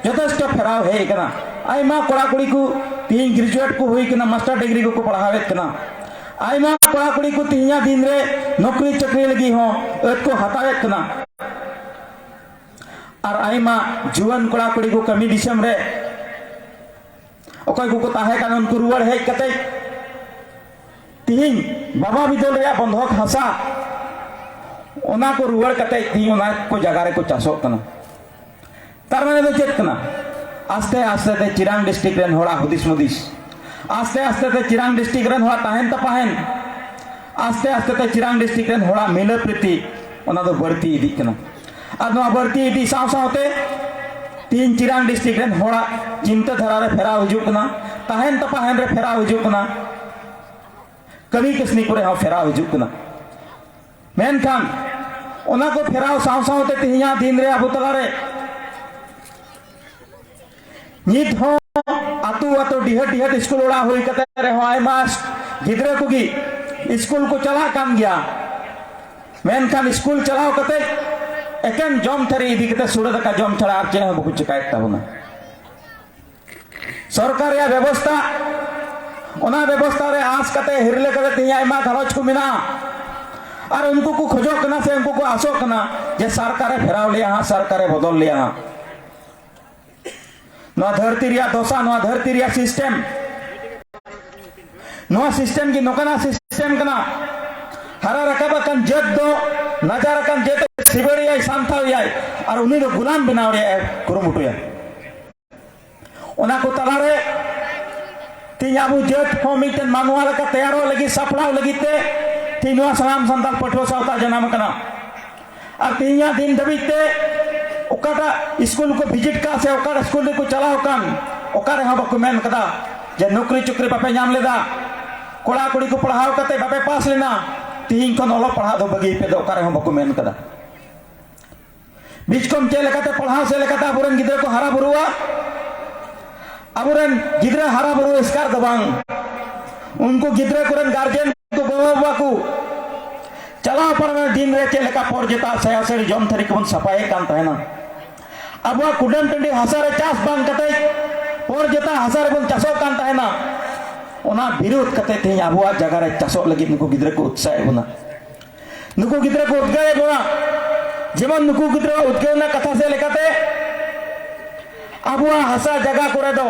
ᱡᱚᱛᱷᱮᱥᱴᱚ ᱯᱷᱮᱨᱟᱣ ᱦᱮᱡ ᱟᱠᱟᱱᱟ᱾ ᱟᱭᱢᱟ ᱠᱚᱲᱟ ᱠᱩᱲᱤ ᱠᱚ ᱛᱮᱦᱮᱧ ᱜᱨᱮᱡᱩᱭᱮᱴ ᱠᱚ ᱦᱩᱭ ᱠᱟᱱᱟ, ᱢᱟᱥᱴᱟᱨ ᱰᱤᱜᱽᱨᱤ ᱠᱚᱠᱚ ᱯᱟᱲᱦᱟᱣᱮᱫ ᱠᱟᱱᱟ᱾ ᱟᱭᱢᱟ ᱠᱚᱲᱟ ᱠᱩᱲᱤ ᱠᱚ ᱛᱮᱦᱮᱧᱟᱜ ᱫᱤᱱ ᱨᱮ ᱱᱚᱠᱨᱤ ᱪᱟᱹᱠᱨᱤ ᱞᱟᱹᱜᱤᱫ ᱦᱚᱸ ᱟᱹᱛ ᱠᱚ ᱦᱟᱛᱟᱣᱮᱫ ᱠᱟᱱᱟ᱾ ᱟᱨ ᱟᱭᱢᱟ ᱡᱩᱣᱟᱹᱱ ᱠᱚᱲᱟ ᱠᱩᱲᱤ ᱠᱚ ᱠᱟᱹᱢᱤ ᱫᱤᱥᱚᱢ ᱨᱮ ᱚᱠᱚᱭ ᱠᱚᱠᱚ ᱛᱟᱦᱮᱸ ᱠᱟᱱᱟ, ᱩᱱᱠᱩ ᱨᱩᱣᱟᱹᱲ ᱦᱮᱡ ᱠᱟᱛᱮ ᱛᱤᱦᱤᱧ ᱵᱟᱵᱟ ᱵᱤᱫᱟᱹᱞ ᱨᱮᱭᱟᱜ ᱵᱚᱱᱫᱷᱚᱠ ᱦᱟᱥᱟ, ᱚᱱᱟ ᱠᱚ ᱨᱩᱣᱟᱹᱲ ᱠᱟᱛᱮ ᱛᱤᱦᱤᱧ ᱚᱱᱟ ᱠᱚ ᱡᱟᱭᱜᱟ ᱨᱮᱠᱚ ᱪᱟᱥᱚᱜ ᱠᱟᱱᱟ᱾ ᱛᱟᱨ ᱢᱟᱱᱮ ᱫᱚ ᱪᱮᱫ ᱠᱟᱱᱟ? ᱟᱥᱛᱮ ᱟᱥᱛᱮ ᱛᱮ ᱪᱤᱨᱟᱝ ᱰᱤᱥᱴᱨᱤᱠᱴ ᱨᱮᱱ ᱦᱚᱲᱟᱜ ᱦᱩᱫᱤᱥ ᱢᱩᱫᱤᱥ, ᱟᱥᱛᱮ ᱟᱥᱛᱮ ᱛᱮ ᱪᱤᱨᱟᱝ ᱰᱤᱥᱴᱨᱤᱠᱴ ᱨᱮᱱ ᱦᱚᱲᱟᱜ ᱛᱟᱦᱮᱱ ᱛᱟᱯᱟᱦᱮᱱ, ᱟᱥᱛᱮ ᱟᱥᱛᱮ ᱛᱮ ᱪᱤᱨᱟᱝ ᱰᱤᱥᱴᱨᱤᱠᱴ ᱨᱮᱱ ᱦᱚᱲᱟᱜ ᱢᱤᱞᱟᱹ ᱯᱨᱤᱛᱤ, ᱚᱱᱟ ᱫᱚ ᱵᱟᱹᱲᱛᱤ ᱤᱫᱤᱜ ᱠᱟᱱᱟ᱾ ᱟᱨ ᱱᱚᱣᱟ ᱵᱟᱹᱲᱛᱤ ᱤᱫᱤ ᱥᱟᱶ ᱥᱟᱶᱛᱮ ᱛᱤᱦᱤᱧ ᱪᱤᱨᱟᱝ ᱰᱤᱥᱴᱨᱤᱠᱴ ᱨᱮᱱ ᱦᱚᱲᱟᱜ ᱪᱤᱱᱛᱟᱹ ᱫᱷᱟᱨᱟ ᱨᱮ ᱯᱷᱮᱨᱟᱣ ᱦᱤᱡᱩᱜ ᱠᱟᱱᱟ, ᱛᱟᱦᱮᱱ ᱛᱟᱯᱟᱦᱮᱱ ᱨᱮ ᱯᱷᱮᱨᱟᱣ ᱦᱤᱡᱩᱜ ᱠᱟᱱᱟ, ᱠᱟᱹᱢᱤ ᱠᱟᱹᱥᱱᱤ ᱠᱚᱨᱮ ᱦᱚᱸ ᱯᱷᱮᱨᱟᱣ ᱦᱤᱡᱩᱜ ᱠᱟᱱᱟ᱾ ᱢᱮᱱᱠᱷᱟᱱ ᱚᱱᱟ ᱠᱚ ᱯᱷᱮᱨᱟᱣ ᱥᱟᱶ ᱥᱟᱶᱛᱮ ᱛᱮᱦᱮᱧᱟᱜ ᱫᱤᱱ ᱨᱮ ᱟᱵᱚ ᱛᱟᱞᱟᱨᱮ ᱱᱤᱛ ᱦᱚᱸ ᱟᱹᱛᱩ ᱟᱹᱛᱩ, ᱰᱤᱦᱟᱹᱛ ᱰᱤᱦᱟᱹᱛ ᱥᱠᱩᱞ ᱚᱲᱟᱜ ᱦᱩᱭ ᱠᱟᱛᱮ ᱨᱮᱦᱚᱸ ᱟᱭᱢᱟ ᱜᱤᱫᱽᱨᱟᱹ ᱠᱚᱜᱮ ᱥᱠᱩᱞ ᱠᱚ ᱪᱟᱞᱟᱜ ᱠᱟᱱ ᱜᱮᱭᱟ᱾ ᱢᱮᱱᱠᱷᱟᱱ ᱥᱠᱩᱞ ᱪᱟᱞᱟᱣ ᱠᱟᱛᱮ ᱮᱠᱮᱱ ᱡᱚᱢ ᱛᱷᱟᱹᱨᱤ ᱤᱫᱤ ᱠᱟᱛᱮ ᱥᱩᱲᱟᱹ ᱫᱟᱠᱟ ᱡᱚᱢ ᱪᱷᱟᱲᱟ ᱟᱨ ᱪᱮᱫ ᱦᱚᱸ ᱵᱟᱠᱚ ᱪᱮᱠᱟᱭᱮᱫ ᱛᱟᱵᱚᱱᱟ᱾ ᱥᱚᱨᱠᱟᱨ ᱨᱮᱭᱟᱜ ᱵᱮᱵᱚᱥᱛᱟ, ᱚᱱᱟ ᱵᱮᱵᱚᱥᱛᱟ ᱨᱮ ᱟᱸᱥ ᱠᱟᱛᱮ ᱦᱤᱨᱞᱟᱹ ᱠᱟᱛᱮ ᱛᱮᱦᱮᱧ ᱟᱭᱢᱟ ᱜᱷᱟᱨᱚᱸᱡᱽ ᱠᱚ ᱢᱮᱱᱟᱜᱼᱟ᱾ ᱟᱨ ᱩᱱᱠᱩ ᱠᱚ ᱠᱷᱚᱡᱚᱜ ᱠᱟᱱᱟ ᱥᱮ ᱩᱱᱠᱩ ᱠᱚ ᱟᱥᱚᱜ ᱠᱟᱱᱟ ᱡᱮ ᱥᱚᱨᱠᱟᱨᱮ ᱯᱷᱮᱨᱟᱣ ᱞᱮᱭᱟ ᱦᱟᱸᱜ, ᱥᱚᱨᱠᱟᱨᱮ ᱵᱚᱫᱚᱞ ᱞᱮᱭᱟ ᱦᱟᱸᱜ᱾ ᱱᱚᱣᱟ ᱫᱷᱟᱹᱨᱛᱤ ᱨᱮᱭᱟᱜ ᱫᱚᱥᱟ, ᱱᱚᱣᱟ ᱫᱷᱟᱹᱨᱛᱤ ᱨᱮᱭᱟᱜ ᱥᱤᱥᱴᱮᱢ, ᱱᱚᱣᱟ ᱥᱤᱥᱴᱮᱢ ᱜᱮ ᱱᱚᱝᱠᱟᱱᱟᱜ ᱥᱤᱥᱴᱮᱢ ᱠᱟᱱᱟ᱾ ᱦᱟᱨᱟ ᱨᱟᱠᱟᱵ ᱟᱠᱟᱱ ᱡᱟᱹᱛ ᱫᱚ ᱱᱟᱪᱟᱨ ᱟᱠᱟᱱ ᱡᱟᱹᱛ ᱮ ᱥᱤᱵᱟᱹᱲᱤᱭᱟᱭ, ᱥᱟᱱᱛᱟᱣᱮᱭᱟᱭ, ᱟᱨ ᱩᱱᱤ ᱫᱚ ᱜᱩᱞᱟᱢ ᱵᱮᱱᱟᱣ ᱨᱮᱭᱟᱜ ᱮ ᱠᱩᱨᱩᱢᱩᱴᱩᱭᱟ᱾ ᱚᱱᱟ ᱠᱚ ᱛᱟᱞᱟᱨᱮ ᱛᱮᱦᱮᱧ ᱟᱵᱚ ᱡᱟᱹᱛ ᱦᱚᱸ ᱢᱤᱫᱴᱮᱱ ᱢᱟᱱᱣᱟ ᱞᱮᱠᱟ ᱛᱮᱭᱟᱨᱚᱜ ᱞᱟᱹᱜᱤᱫ, ᱥᱟᱯᱲᱟᱣ ᱞᱟᱹᱜᱤᱫ ᱛᱮ ᱛᱮᱦᱮᱧ ᱱᱚᱣᱟ ᱥᱟᱱᱟᱢ ᱥᱟᱱᱛᱟᱲ ᱯᱟᱹᱴᱷᱩᱣᱟᱹ ᱥᱟᱶᱛᱟ ᱡᱟᱱᱟᱢ ᱟᱠᱟᱱᱟ᱾ ᱟᱨ ᱛᱮᱦᱮᱧᱟᱜ ᱫᱤᱱ ᱫᱷᱟᱹᱵᱤᱡ ᱛᱮ ᱚᱠᱟᱴᱟᱜ ᱥᱠᱩᱞ ᱠᱚ ᱵᱷᱤᱡᱤᱴ ᱠᱟᱜ ᱥᱮ ᱚᱠᱟᱴᱟᱜ ᱥᱠᱩᱞ ᱨᱮᱠᱚ ᱪᱟᱞᱟᱣ ᱟᱠᱟᱱ, ᱚᱠᱟ ᱨᱮᱦᱚᱸ ᱵᱟᱠᱚ ᱢᱮᱱ ᱠᱟᱫᱟ ᱡᱮ ᱱᱚᱠᱨᱤ ᱪᱩᱠᱨᱤ ᱵᱟᱯᱮ ᱧᱟᱢ ᱞᱮᱫᱟ, ᱠᱚᱲᱟ ᱠᱩᱲᱤ ᱠᱚ ᱯᱟᱲᱦᱟᱣ ᱠᱟᱛᱮ ᱵᱟᱯᱮ ᱯᱟᱥ ᱞᱮᱱᱟ, ᱛᱮᱦᱮᱧ ᱠᱷᱚᱱ ᱚᱞᱚᱜ ᱯᱟᱲᱦᱟᱜ ᱫᱚ ᱵᱟᱹᱜᱤᱭ ᱯᱮ, ᱫᱚ ᱚᱠᱟ ᱨᱮᱦᱚᱸ ᱵᱟᱠᱚ ᱢᱮᱱ ᱠᱟᱫᱟ᱾ ᱵᱤᱪᱠᱚᱢ ᱪᱮᱫ ᱞᱮᱠᱟᱛᱮ ᱯᱟᱲᱦᱟᱣ, ᱪᱮᱫ ᱞᱮᱠᱟᱛᱮ ᱟᱵᱚᱨᱮᱱ ᱜᱤᱫᱽᱨᱟᱹ ᱠᱚ ᱦᱟᱨᱟ ᱵᱩᱨᱩᱜᱼᱟ? ᱟᱵᱚᱨᱮᱱ ᱜᱤᱫᱽᱨᱟᱹ ᱦᱟᱨᱟ ᱵᱩᱨᱩ ᱮᱥᱠᱟᱨ ᱫᱚ ᱵᱟᱝ, ᱩᱱᱠᱩ ᱜᱤᱫᱽᱨᱟᱹ ᱠᱚᱨᱮᱱ ᱜᱟᱨᱡᱮᱱ ᱠᱚ, ᱜᱚ ᱵᱟᱵᱟ ᱠᱚ, ᱪᱟᱞᱟᱣ ᱯᱟᱨᱚᱢᱮᱱ ᱫᱤᱱ ᱨᱮ ᱪᱮᱫ ᱞᱮᱠᱟ ᱯᱚᱨ ᱡᱮᱛᱟ ᱥᱟᱭᱟ ᱥᱟᱹᱲᱤ ᱡᱚᱢ ᱛᱷᱟᱹᱨᱤ ᱠᱚᱵᱚᱱ ᱥᱟᱯᱷᱟᱭᱮᱫ ᱠᱟᱱ ᱛᱟᱦᱮᱱᱟ, ᱟᱵᱚᱣᱟᱜ ᱠᱩᱰᱟᱹᱢ ᱴᱟᱺᱰᱤ ᱦᱟᱥᱟ ᱨᱮ ᱪᱟᱥ ᱵᱟᱝ ᱠᱟᱛᱮ ᱯᱚᱨ ᱡᱮᱛᱟ ᱦᱟᱥᱟ ᱨᱮᱵᱚᱱ ᱪᱟᱥᱚᱜ ᱠᱟᱱ ᱛᱟᱦᱮᱱᱟ, ᱚᱱᱟ ᱵᱤᱨᱳᱫᱷ ᱠᱟᱛᱮ ᱛᱮᱦᱮᱧ ᱟᱵᱚᱣᱟᱜ ᱡᱟᱭᱜᱟ ᱨᱮ ᱪᱟᱥᱚᱜ ᱞᱟᱹᱜᱤᱫ ᱱᱩᱠᱩ ᱜᱤᱫᱽᱨᱟᱹ ᱠᱚ ᱩᱛᱥᱟᱦᱮᱫ ᱵᱚᱱᱟ᱾ ᱱᱩᱠᱩ ᱜᱤᱫᱽᱨᱟᱹ ᱠᱚ ᱩᱫᱽᱜᱟᱹᱣᱮᱫ ᱵᱚᱱᱟ᱾ ᱡᱮᱢᱚᱱ ᱱᱩᱠᱩ ᱜᱤᱫᱽᱨᱟᱹ ᱩᱫᱽᱜᱟᱹᱣ ᱨᱮᱱᱟᱜ ᱠᱟᱛᱷᱟ ᱥᱮᱫ ᱞᱮᱠᱟᱛᱮ, ᱟᱵᱚᱣᱟᱜ ᱦᱟᱥᱟ ᱡᱟᱭᱜᱟ ᱠᱚᱨᱮ ᱫᱚ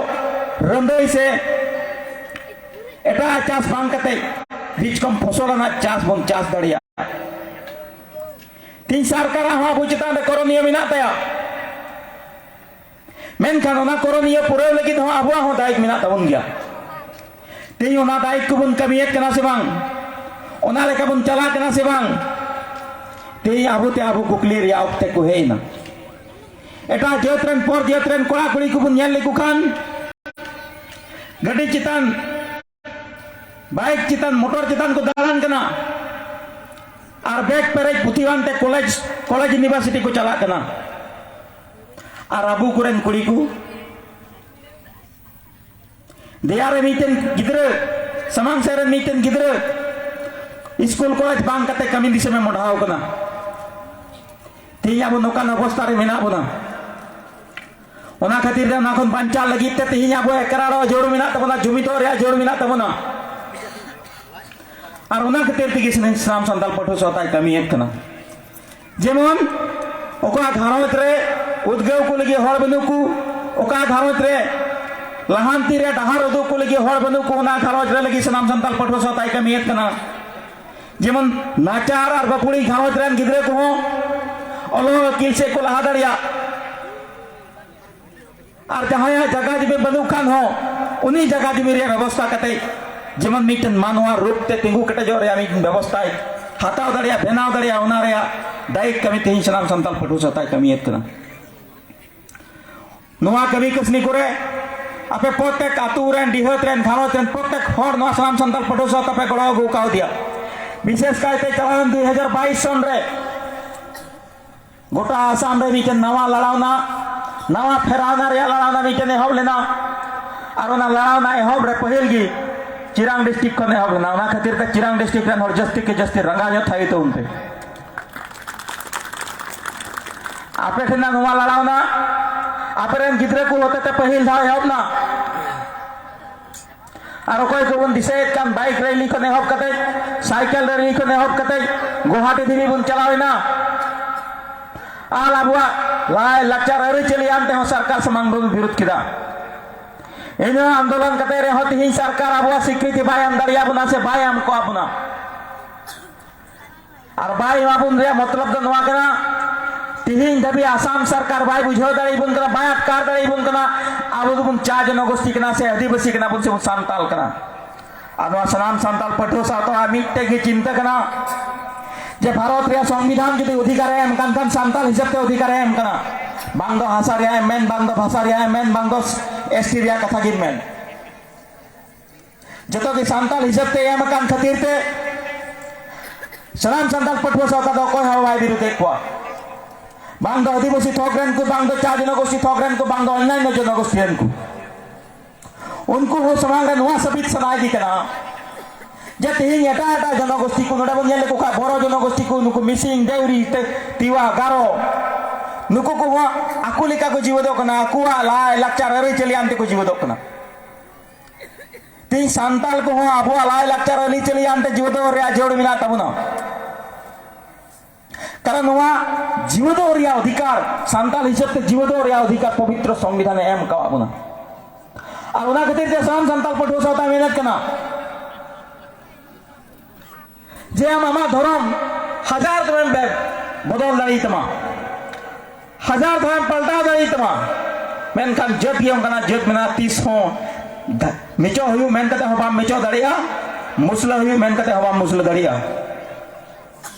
ᱨᱟᱹᱱᱫᱟᱹᱭ ᱥᱮ ᱮᱴᱟᱜ ᱪᱟᱥ ᱵᱟᱝ ᱠᱟᱛᱮ ᱵᱤᱪᱠᱚᱢ ᱯᱷᱚᱥᱚᱞ ᱟᱱᱟᱜ ᱪᱟᱥ ᱵᱚᱱ ᱪᱟᱥ ᱫᱟᱲᱮᱭᱟᱜᱼᱟ᱾ ᱛᱮᱦᱮᱧ ᱥᱚᱨᱠᱟᱨᱟᱜ ᱦᱚᱸ ᱟᱵᱚ ᱪᱮᱛᱟᱱ ᱨᱮ ᱠᱚᱨᱚᱱᱤᱭᱚ ᱢᱮᱱᱟᱜ ᱛᱟᱭᱟ, ᱢᱮᱱᱠᱷᱟᱱ ᱚᱱᱟ ᱠᱚᱨᱚᱱᱤᱭᱚ ᱯᱩᱨᱟᱹᱣ ᱞᱟᱹᱜᱤᱫ ᱦᱚᱸ ᱟᱵᱚᱣᱟᱜ ᱦᱚᱸ ᱫᱟᱭᱤᱛ ᱢᱮᱱᱟᱜ ᱛᱟᱵᱚᱱ ᱜᱮᱭᱟ᱾ ᱛᱮᱦᱮᱧ ᱚᱱᱟ ᱫᱟᱭᱤᱛ ᱠᱚᱵᱚᱱ ᱠᱟᱹᱢᱤᱭᱮᱫ ᱠᱟᱱᱟ ᱥᱮ ᱵᱟᱝ, ᱚᱱᱟ ᱞᱮᱠᱟ ᱵᱚᱱ ᱪᱟᱞᱟᱜ ᱠᱟᱱᱟ ᱥᱮ ᱵᱟᱝ, ᱛᱮᱦᱮᱧ ᱟᱵᱚ ᱛᱮ ᱟᱵᱚ ᱠᱩᱠᱞᱤ ᱨᱮᱭᱟᱜ ᱚᱠᱛᱮ ᱠᱚ ᱦᱮᱡ ᱮᱱᱟ᱾ ᱮᱴᱟᱜ ᱡᱟᱹᱛ ᱨᱮᱱ, ᱯᱚᱨ ᱡᱟᱹᱛ ᱨᱮᱱ ᱠᱚᱲᱟ ᱠᱩᱲᱤ ᱠᱚᱵᱚᱱ ᱧᱮᱞ ᱞᱮᱠᱚ ᱠᱷᱟᱱ ᱜᱟᱹᱰᱤ ᱪᱮᱛᱟᱱ, ᱵᱟᱭᱤᱠ ᱪᱮᱛᱟᱱ, ᱢᱚᱴᱚᱨ ᱪᱮᱛᱟᱱ ᱠᱚ ᱫᱟᱬᱟᱱ ᱠᱟᱱᱟ ᱟᱨ ᱵᱮᱜᱽ ᱯᱮᱨᱮᱡ ᱯᱩᱛᱷᱤ ᱟᱱᱛᱮ ᱠᱚᱞᱮᱡᱽ, ᱠᱚᱞᱮᱡᱽ ᱤᱭᱩᱱᱤᱵᱷᱟᱨᱥᱤᱴᱤ ᱠᱚ ᱪᱟᱞᱟᱜ ᱠᱟᱱᱟ᱾ ᱟᱨ ᱟᱵᱚ ᱠᱚᱨᱮᱱ ᱠᱩᱲᱤ ᱠᱚ ᱫᱮᱭᱟ ᱨᱮ ᱢᱤᱫᱴᱮᱱ ᱜᱤᱫᱽᱨᱟᱹ, ᱥᱟᱢᱟᱝ ᱥᱮᱫ ᱨᱮ ᱢᱤᱫᱴᱮᱱ ᱜᱤᱫᱽᱨᱟᱹ ᱥᱠᱩᱞ ᱠᱚᱞᱮᱡᱽ ᱵᱟᱝ ᱠᱟᱛᱮ ᱠᱟᱹᱢᱤ ᱫᱤᱥᱚᱢᱮ ᱢᱚᱰᱷᱟᱣ ᱠᱟᱱᱟ᱾ ᱛᱮᱦᱮᱧ ᱟᱵᱚ ᱱᱚᱝᱠᱟᱱ ᱚᱵᱚᱥᱛᱷᱟ ᱨᱮ ᱢᱮᱱᱟᱜ ᱵᱚᱱᱟ᱾ ᱚᱱᱟ ᱠᱷᱟᱹᱛᱤᱨ ᱛᱮ ᱚᱱᱟ ᱠᱷᱚᱱ ᱵᱟᱧᱪᱟᱣ ᱞᱟᱹᱜᱤᱫ ᱛᱮ ᱛᱮᱦᱮᱧ ᱟᱵᱚ ᱮᱠᱨᱟᱲᱚᱜ ᱡᱟᱹᱨᱩᱲ ᱢᱮᱱᱟᱜ ᱛᱟᱵᱚᱱᱟ, ᱡᱩᱢᱤᱫᱚᱜ ᱨᱮᱭᱟᱜ ᱡᱟᱹᱨᱩᱲ ᱢᱮᱱᱟᱜ ᱛᱟᱵᱚᱱᱟ᱾ ᱟᱨ ᱚᱱᱟ ᱠᱷᱟᱹᱛᱤᱨ ᱛᱮᱜᱮ ᱥᱟᱱᱟᱢ ᱥᱟᱱᱛᱟᱲ ᱯᱟᱹᱴᱷᱩᱣᱟᱹ ᱥᱟᱶᱛᱟᱭ ᱠᱟᱹᱢᱤᱭᱮᱫ ᱠᱟᱱᱟ᱾ ᱡᱮᱢᱚᱱ ᱚᱠᱟ ᱜᱷᱟᱨᱚᱸᱡᱽ ᱨᱮ ᱩᱫᱽᱜᱟᱹᱣ ᱠᱚ ᱞᱟᱹᱜᱤᱫ ᱦᱚᱲ ᱵᱟᱹᱱᱩᱜ ᱠᱚ, ᱚᱠᱟ ᱜᱷᱟᱨᱚᱸᱡᱽ ᱨᱮ ᱞᱟᱦᱟᱱᱛᱤ ᱨᱮ ᱰᱟᱦᱟᱨ ᱩᱫᱩᱜ ᱠᱚ ᱞᱟᱹᱜᱤᱫ ᱦᱚᱲ ᱵᱟᱹᱱᱩᱜ ᱠᱚ, ᱚᱱᱟ ᱜᱷᱟᱨᱚᱸᱡᱽ ᱨᱮ ᱞᱟᱹᱜᱤᱫ ᱥᱟᱱᱟᱢ ᱥᱟᱱᱛᱟᱲ ᱯᱟᱹᱴᱷᱩᱣᱟᱹ ᱥᱟᱶᱛᱟᱭ ᱠᱟᱹᱢᱤᱭᱮᱫ ᱠᱟᱱᱟ᱾ ᱡᱮᱢᱚᱱ ᱱᱟᱪᱟᱨ ᱟᱨ ᱵᱟᱹᱯᱩᱲᱤ ᱜᱷᱟᱨᱚᱸᱡᱽ ᱨᱮᱱ ᱜᱤᱫᱽᱨᱟᱹ ᱠᱚᱦᱚᱸ ᱚᱞᱚᱜ ᱟᱹᱠᱤᱞ ᱥᱮᱫ ᱠᱚ ᱞᱟᱦᱟ ᱫᱟᱲᱮᱭᱟᱜ, ᱟᱨ ᱡᱟᱦᱟᱸᱭᱟᱜ ᱡᱟᱭᱜᱟ ᱡᱩᱢᱤ ᱵᱟᱹᱱᱩᱜ ᱠᱷᱟᱱ ᱦᱚᱸ ᱩᱱᱤ ᱡᱟᱭᱜᱟ ᱡᱩᱢᱤ ᱨᱮᱭᱟᱜ ᱵᱮᱵᱚᱥᱛᱷᱟ ᱠᱟᱛᱮ ᱡᱮᱢᱚᱱ ᱢᱤᱫᱴᱮᱱ ᱢᱟᱱᱣᱟ ᱨᱩᱯ ᱛᱮ ᱛᱤᱸᱜᱩ ᱠᱮᱴᱮᱡᱚᱜ ᱨᱮᱭᱟᱜ ᱢᱤᱫᱴᱮᱱ ᱵᱮᱵᱚᱥᱛᱷᱟᱭ ᱦᱟᱛᱟᱣ ᱫᱟᱲᱮᱭᱟᱜᱼᱟ, ᱵᱮᱱᱟᱣ ᱫᱟᱲᱮᱭᱟᱜᱼᱟ, ᱚᱱᱟ ᱨᱮᱭᱟᱜ ᱫᱟᱭᱤᱛ ᱠᱟᱹᱢᱤ ᱛᱮᱦᱮᱧ ᱥᱟᱱᱟᱢ ᱥᱟᱱᱛᱟᱲ ᱯᱟᱹᱴᱷᱩᱣᱟᱹ ᱥᱟᱶᱛᱟᱭ ᱠᱟᱹᱢᱤᱭᱮᱫ ᱠᱟᱱᱟ᱾ ᱱᱚᱣᱟ ᱠᱟᱹᱢᱤ ᱠᱟᱹᱥᱱᱤ ᱠᱚᱨᱮ ᱟᱯᱮ ᱯᱨᱚᱛᱮᱠ ᱟᱹᱛᱩ ᱨᱮᱱ, ᱰᱤᱦᱟᱹᱛ ᱨᱮᱱ, ᱜᱷᱟᱨᱚᱸᱡᱽ ᱨᱮᱱ ᱯᱨᱚᱛᱮᱠ ᱦᱚᱲ ᱱᱚᱣᱟ ᱥᱟᱱᱟᱢ ᱥᱟᱱᱛᱟᱲ ᱯᱟᱹᱴᱷᱩᱣᱟᱹ ᱥᱟᱶ ᱛᱟᱯᱮ ᱜᱚᱲᱚ ᱟᱹᱜᱩ ᱠᱟᱣᱫᱮᱭᱟ᱾ ᱵᱤᱥᱮᱥ ᱠᱟᱭᱛᱮ ᱪᱟᱞᱟᱣᱮᱱ ᱫᱩᱭ ᱦᱟᱡᱟᱨ ᱵᱟᱭᱤᱥ ᱥᱚᱱ ᱨᱮ ᱜᱚᱴᱟ ᱟᱥᱟᱢ ᱨᱮ ᱢᱤᱫᱴᱮᱱ ᱱᱟᱣᱟ ᱞᱟᱲᱟᱣᱱᱟ, ᱱᱟᱣᱟ ᱯᱷᱮᱨᱟᱣᱱᱟ ᱨᱮᱭᱟᱜ ᱞᱟᱲᱟᱣᱱᱟ ᱢᱤᱫᱴᱮᱱ ᱮᱦᱚᱵ ᱞᱮᱱᱟ᱾ ᱟᱨ ᱚᱱᱟ ᱞᱟᱲᱟᱣᱱᱟ ᱮᱦᱚᱵ ᱨᱮ ᱯᱟᱹᱦᱤᱞ ᱜᱮ ᱪᱤᱨᱟᱝ ᱰᱤᱥᱴᱨᱤᱠᱴ ᱠᱷᱚᱱ ᱮᱦᱚᱵ ᱞᱮᱱᱟ᱾ ᱚᱱᱟ ᱠᱷᱟᱹᱛᱤᱨ ᱛᱮ ᱪᱤᱨᱟᱝ ᱰᱤᱥᱴᱨᱤᱠᱴ ᱨᱮᱱ ᱦᱚᱲ ᱡᱟᱹᱥᱛᱤ ᱠᱮ ᱡᱟᱹᱥᱛᱤ ᱨᱟᱸᱜᱟᱣ ᱧᱚᱜ ᱛᱷᱟᱭᱚ ᱛᱟᱵᱚᱱ ᱯᱮ᱾ ᱟᱯᱮ ᱴᱷᱮᱱ ᱱᱚᱣᱟ ᱞᱟᱲᱟᱣᱱᱟ, ᱟᱯᱮ ᱨᱮᱱ ᱜᱤᱫᱽᱨᱟᱹ ᱠᱚ ᱦᱚᱛᱮᱛᱮ ᱯᱟᱹᱦᱤᱞ ᱫᱷᱟᱣ ᱮᱦᱚᱵ ᱱᱟ᱾ ᱟᱨ ᱚᱠᱚᱭ ᱠᱚᱵᱚᱱ ᱫᱤᱥᱟᱹᱭᱮᱫ ᱠᱟᱱ, ᱵᱟᱭᱤᱠ ᱨᱮᱞᱤ ᱠᱷᱚᱱ ᱮᱦᱚᱵ ᱠᱟᱛᱮ, ᱥᱟᱭᱠᱮᱞ ᱨᱮᱞᱤ ᱠᱷᱚᱱ ᱮᱦᱚᱵ ᱠᱟᱛᱮ ᱜᱩᱣᱟᱦᱟᱴᱤ ᱫᱷᱟᱹᱵᱤᱡ ᱵᱚᱱ ᱪᱟᱞᱟᱣ ᱮᱱᱟ᱾ ᱟᱨ ᱟᱵᱚᱣᱟᱜ ᱞᱟᱭ ᱞᱟᱠᱪᱟᱨ ᱟᱹᱨᱤᱪᱟᱹᱞᱤ ᱟᱱ ᱛᱮᱦᱚᱸ ᱥᱚᱨᱠᱟᱨ ᱥᱟᱢᱟᱝ ᱵᱚᱱ ᱵᱤᱨᱳᱫ ᱠᱮᱫᱟ᱾ ᱤᱱᱟᱹ ᱟᱱᱫᱳᱞᱚᱱ ᱠᱟᱛᱮ ᱨᱮᱦᱚᱸ ᱛᱮᱦᱮᱧ ᱥᱚᱨᱠᱟᱨ ᱟᱵᱚᱣᱟᱜ ᱥᱤᱠᱨᱤᱛᱤ ᱵᱟᱭ ᱮᱢ ᱫᱟᱲᱮᱭᱟᱵᱚᱱᱟ ᱥᱮ ᱵᱟᱭ ᱮᱢ ᱠᱚᱣᱟ ᱵᱚᱱᱟ᱾ ᱟᱨ ᱵᱟᱭ ᱮᱢᱟ ᱵᱚᱱ ᱨᱮᱭᱟᱜ ᱢᱚᱛᱞᱚᱵ ᱫᱚ ᱱᱚᱣᱟ ᱠᱟᱱᱟ, ᱛᱮᱦᱮᱧ ᱫᱷᱟᱹᱵᱤᱡ ᱟᱥᱟᱢ ᱥᱚᱨᱠᱟᱨ ᱵᱟᱭ ᱵᱩᱡᱷᱟᱹᱣ ᱫᱟᱲᱮᱭᱟᱵᱚᱱ ᱠᱟᱱᱟ, ᱵᱟᱭ ᱟᱴᱠᱟᱨ ᱫᱟᱲᱮᱭᱟᱵᱚᱱ ᱠᱟᱱᱟ, ᱟᱵᱚ ᱫᱚᱵᱚᱱ ᱪᱟ ᱡᱚᱱᱚᱜᱳᱥᱴᱤ ᱠᱟᱱᱟ ᱥᱮ ᱟᱹᱫᱤᱵᱟᱹᱥᱤ ᱠᱟᱱᱟ ᱵᱚᱱ ᱥᱮ ᱵᱚᱱ ᱥᱟᱱᱛᱟᱞ ᱠᱟᱱᱟ᱾ ᱟᱨ ᱱᱚᱣᱟ ᱥᱟᱱᱟᱢ ᱥᱟᱱᱛᱟᱞ ᱯᱟᱹᱴᱷᱩᱣᱟᱹ ᱥᱟᱶᱛᱟ ᱢᱤᱫᱴᱮᱡ ᱜᱮ ᱪᱤᱱᱛᱟᱹ ᱠᱟᱱᱟ ᱡᱮ ᱵᱷᱟᱨᱚᱛ ᱨᱮᱭᱟᱜ ᱥᱚᱝᱵᱤᱫᱷᱟᱱ ᱡᱩᱫᱤ ᱚᱫᱷᱤᱠᱟᱨᱮ ᱮᱢ ᱠᱟᱱ ᱠᱷᱟᱱ ᱥᱟᱱᱛᱟᱞ ᱦᱤᱥᱟᱹᱵ ᱛᱮ ᱚᱫᱷᱤᱠᱟᱨᱮ ᱮᱢ ᱠᱟᱱᱟ, ᱵᱟᱝ ᱫᱚ ᱦᱟᱥᱟ ᱨᱮᱭᱟᱜ ᱮᱢ ᱢᱮᱱ, ᱵᱟᱝ ᱫᱚ ᱵᱷᱟᱥᱟ ᱨᱮᱭᱟᱜ ᱮᱢ ᱢᱮᱱ, ᱵᱟᱝ ᱫᱚ ᱮᱥᱴᱤ ᱨᱮᱭᱟᱜ ᱠᱟᱛᱷᱟ ᱜᱮᱢ ᱢᱮᱱ᱾ ᱡᱚᱛᱚ ᱜᱮ ᱥᱟᱱᱛᱟᱲ ᱦᱤᱥᱟᱹᱵ ᱛᱮ ᱮᱢ ᱟᱠᱟᱱ ᱠᱷᱟᱹᱛᱤᱨ ᱛᱮ ᱥᱟᱱᱟᱢ ᱥᱟᱱᱛᱟᱲ ᱯᱟᱹᱴᱷᱩᱣᱟᱹ ᱥᱟᱶᱛᱟ ᱫᱚ ᱚᱠᱚᱭ ᱦᱚᱸ ᱵᱟᱭ ᱵᱤᱨᱳᱫᱮᱫ ᱠᱚᱣᱟ᱾ ᱵᱟᱝ ᱫᱚ ᱟᱹᱫᱤᱵᱟᱹᱥᱤ ᱛᱷᱚᱠ ᱨᱮᱱ ᱠᱚ, ᱵᱟᱝ ᱫᱚ ᱪᱟ ᱡᱚᱱᱚᱜᱳᱥᱴᱤ ᱛᱷᱚᱠ ᱨᱮᱱ ᱠᱚ, ᱵᱟᱝ ᱫᱚ ᱚᱱᱱᱟᱱᱱᱚ ᱡᱚᱱᱚᱜᱳᱥᱴᱤ ᱨᱮᱱ ᱠᱚ᱾ ᱩᱱᱠᱩ ᱦᱚᱸ ᱥᱟᱢᱟᱝ ᱨᱮ ᱱᱚᱣᱟ ᱥᱟᱹᱵᱤᱛ ᱥᱟᱱᱟᱭᱮᱫᱤᱧ ᱠᱟᱱᱟ ᱡᱮ ᱛᱮᱦᱮᱧ ᱮᱴᱟᱜ ᱮᱴᱟᱜ ᱡᱚᱱᱚᱜᱳᱥᱴᱤ ᱠᱚ, ᱱᱚᱰᱮ ᱵᱚᱱ ᱧᱮᱞ ᱞᱮᱠᱚ ᱠᱷᱟᱱ ᱵᱚᱨᱚ ᱡᱚᱱᱚᱜᱳᱥᱴᱤ ᱠᱚ, ᱱᱩᱠᱩ ᱢᱤᱥᱤᱝ, ᱫᱮᱣᱨᱤ, ᱛᱮ-, ᱛᱤᱣᱟ, ᱜᱟᱨᱚ, ᱱᱩᱠᱩ ᱠᱚᱦᱚᱸ ᱟᱠᱚ ᱞᱮᱠᱟ ᱠᱚ ᱡᱤᱣᱮᱫᱚᱜ ᱠᱟᱱᱟ, ᱟᱠᱚᱣᱟᱜ ᱞᱟᱭ ᱞᱟᱠᱪᱟᱨ ᱟᱹᱨᱤᱪᱟᱹᱞᱤ ᱟᱱᱛᱮ ᱠᱚ ᱡᱤᱣᱮᱫᱚᱜ ᱠᱟᱱᱟ᱾ ᱛᱮᱦᱮᱧ ᱥᱟᱱᱛᱟᱲ ᱠᱚᱦᱚᱸ ᱟᱵᱚᱣᱟᱜ ᱞᱟᱭ ᱞᱟᱠᱪᱟᱨ ᱟᱹᱨᱤᱪᱟᱹᱞᱤ ᱟᱱᱛᱮ ᱡᱤᱣᱮᱫᱚᱜ ᱨᱮᱭᱟᱜ ᱡᱟᱹᱨᱩᱲ ᱢᱮᱱᱟᱜ ᱛᱟᱵᱚᱱᱟ᱾ ᱠᱟᱨᱚᱱ ᱱᱚᱣᱟ ᱡᱤᱣᱮᱫᱚᱜ ᱨᱮᱭᱟᱜ ᱚᱫᱷᱤᱠᱟᱨ, ᱥᱟᱱᱛᱟᱲ ᱦᱤᱥᱟᱹᱵ ᱛᱮ ᱡᱤᱣᱮᱫᱚᱜ ᱨᱮᱭᱟᱜ ᱚᱫᱷᱤᱠᱟᱨ ᱯᱚᱵᱤᱛᱨᱚ ᱥᱚᱝᱵᱤᱫᱷᱟᱱᱮ ᱮᱢ ᱟᱠᱟᱣᱟᱫ ᱵᱚᱱᱟ᱾ ᱟᱨ ᱚᱱᱟ ᱠᱷᱟᱹᱛᱤᱨ ᱛᱮ ᱥᱟᱱᱟᱢ ᱥᱟᱱᱛᱟᱲ ᱯᱟᱹᱴᱷᱩᱣᱟᱹ ᱥᱟᱶᱛᱟ ᱢᱮᱱᱮᱫ ᱠᱟᱱᱟ ᱡᱮ ᱟᱢ ᱟᱢᱟᱜ ᱫᱷᱚᱨᱚᱢ ᱦᱟᱡᱟᱨ ᱫᱷᱟᱣᱮᱢ ᱵᱮ-, ᱵᱚᱫᱚᱞ ᱫᱟᱲᱮᱭᱟᱛᱟᱢᱟ, ᱦᱟᱡᱟᱨ ᱫᱷᱟᱣᱮᱢ ᱯᱟᱞᱴᱟᱣ ᱫᱟᱲᱮᱭᱟᱛᱟᱢᱟ, ᱢᱮᱱᱠᱷᱟᱱ ᱡᱟᱹᱛ ᱜᱮ ᱚᱱᱠᱟᱱᱟᱜ ᱡᱟᱹᱛ ᱢᱮᱱᱟᱜᱼᱟ, ᱛᱤᱥ ᱦᱚᱸ ᱫᱷᱟ-, ᱢᱤᱪᱚᱜ ᱦᱩᱭᱩᱜ ᱢᱮᱱ ᱠᱟᱛᱮ ᱦᱚᱸ ᱵᱟᱢ ᱢᱤᱪᱚᱜ ᱫᱟᱲᱮᱭᱟᱜᱼᱟ, ᱢᱩᱥᱞᱟᱹ ᱦᱩᱭᱩᱜ ᱢᱮᱱ ᱠᱟᱛᱮ ᱦᱚᱸ ᱵᱟᱢ ᱢᱩᱥᱞᱟᱹ ᱫᱟᱲᱮᱭᱟᱜᱼᱟ᱾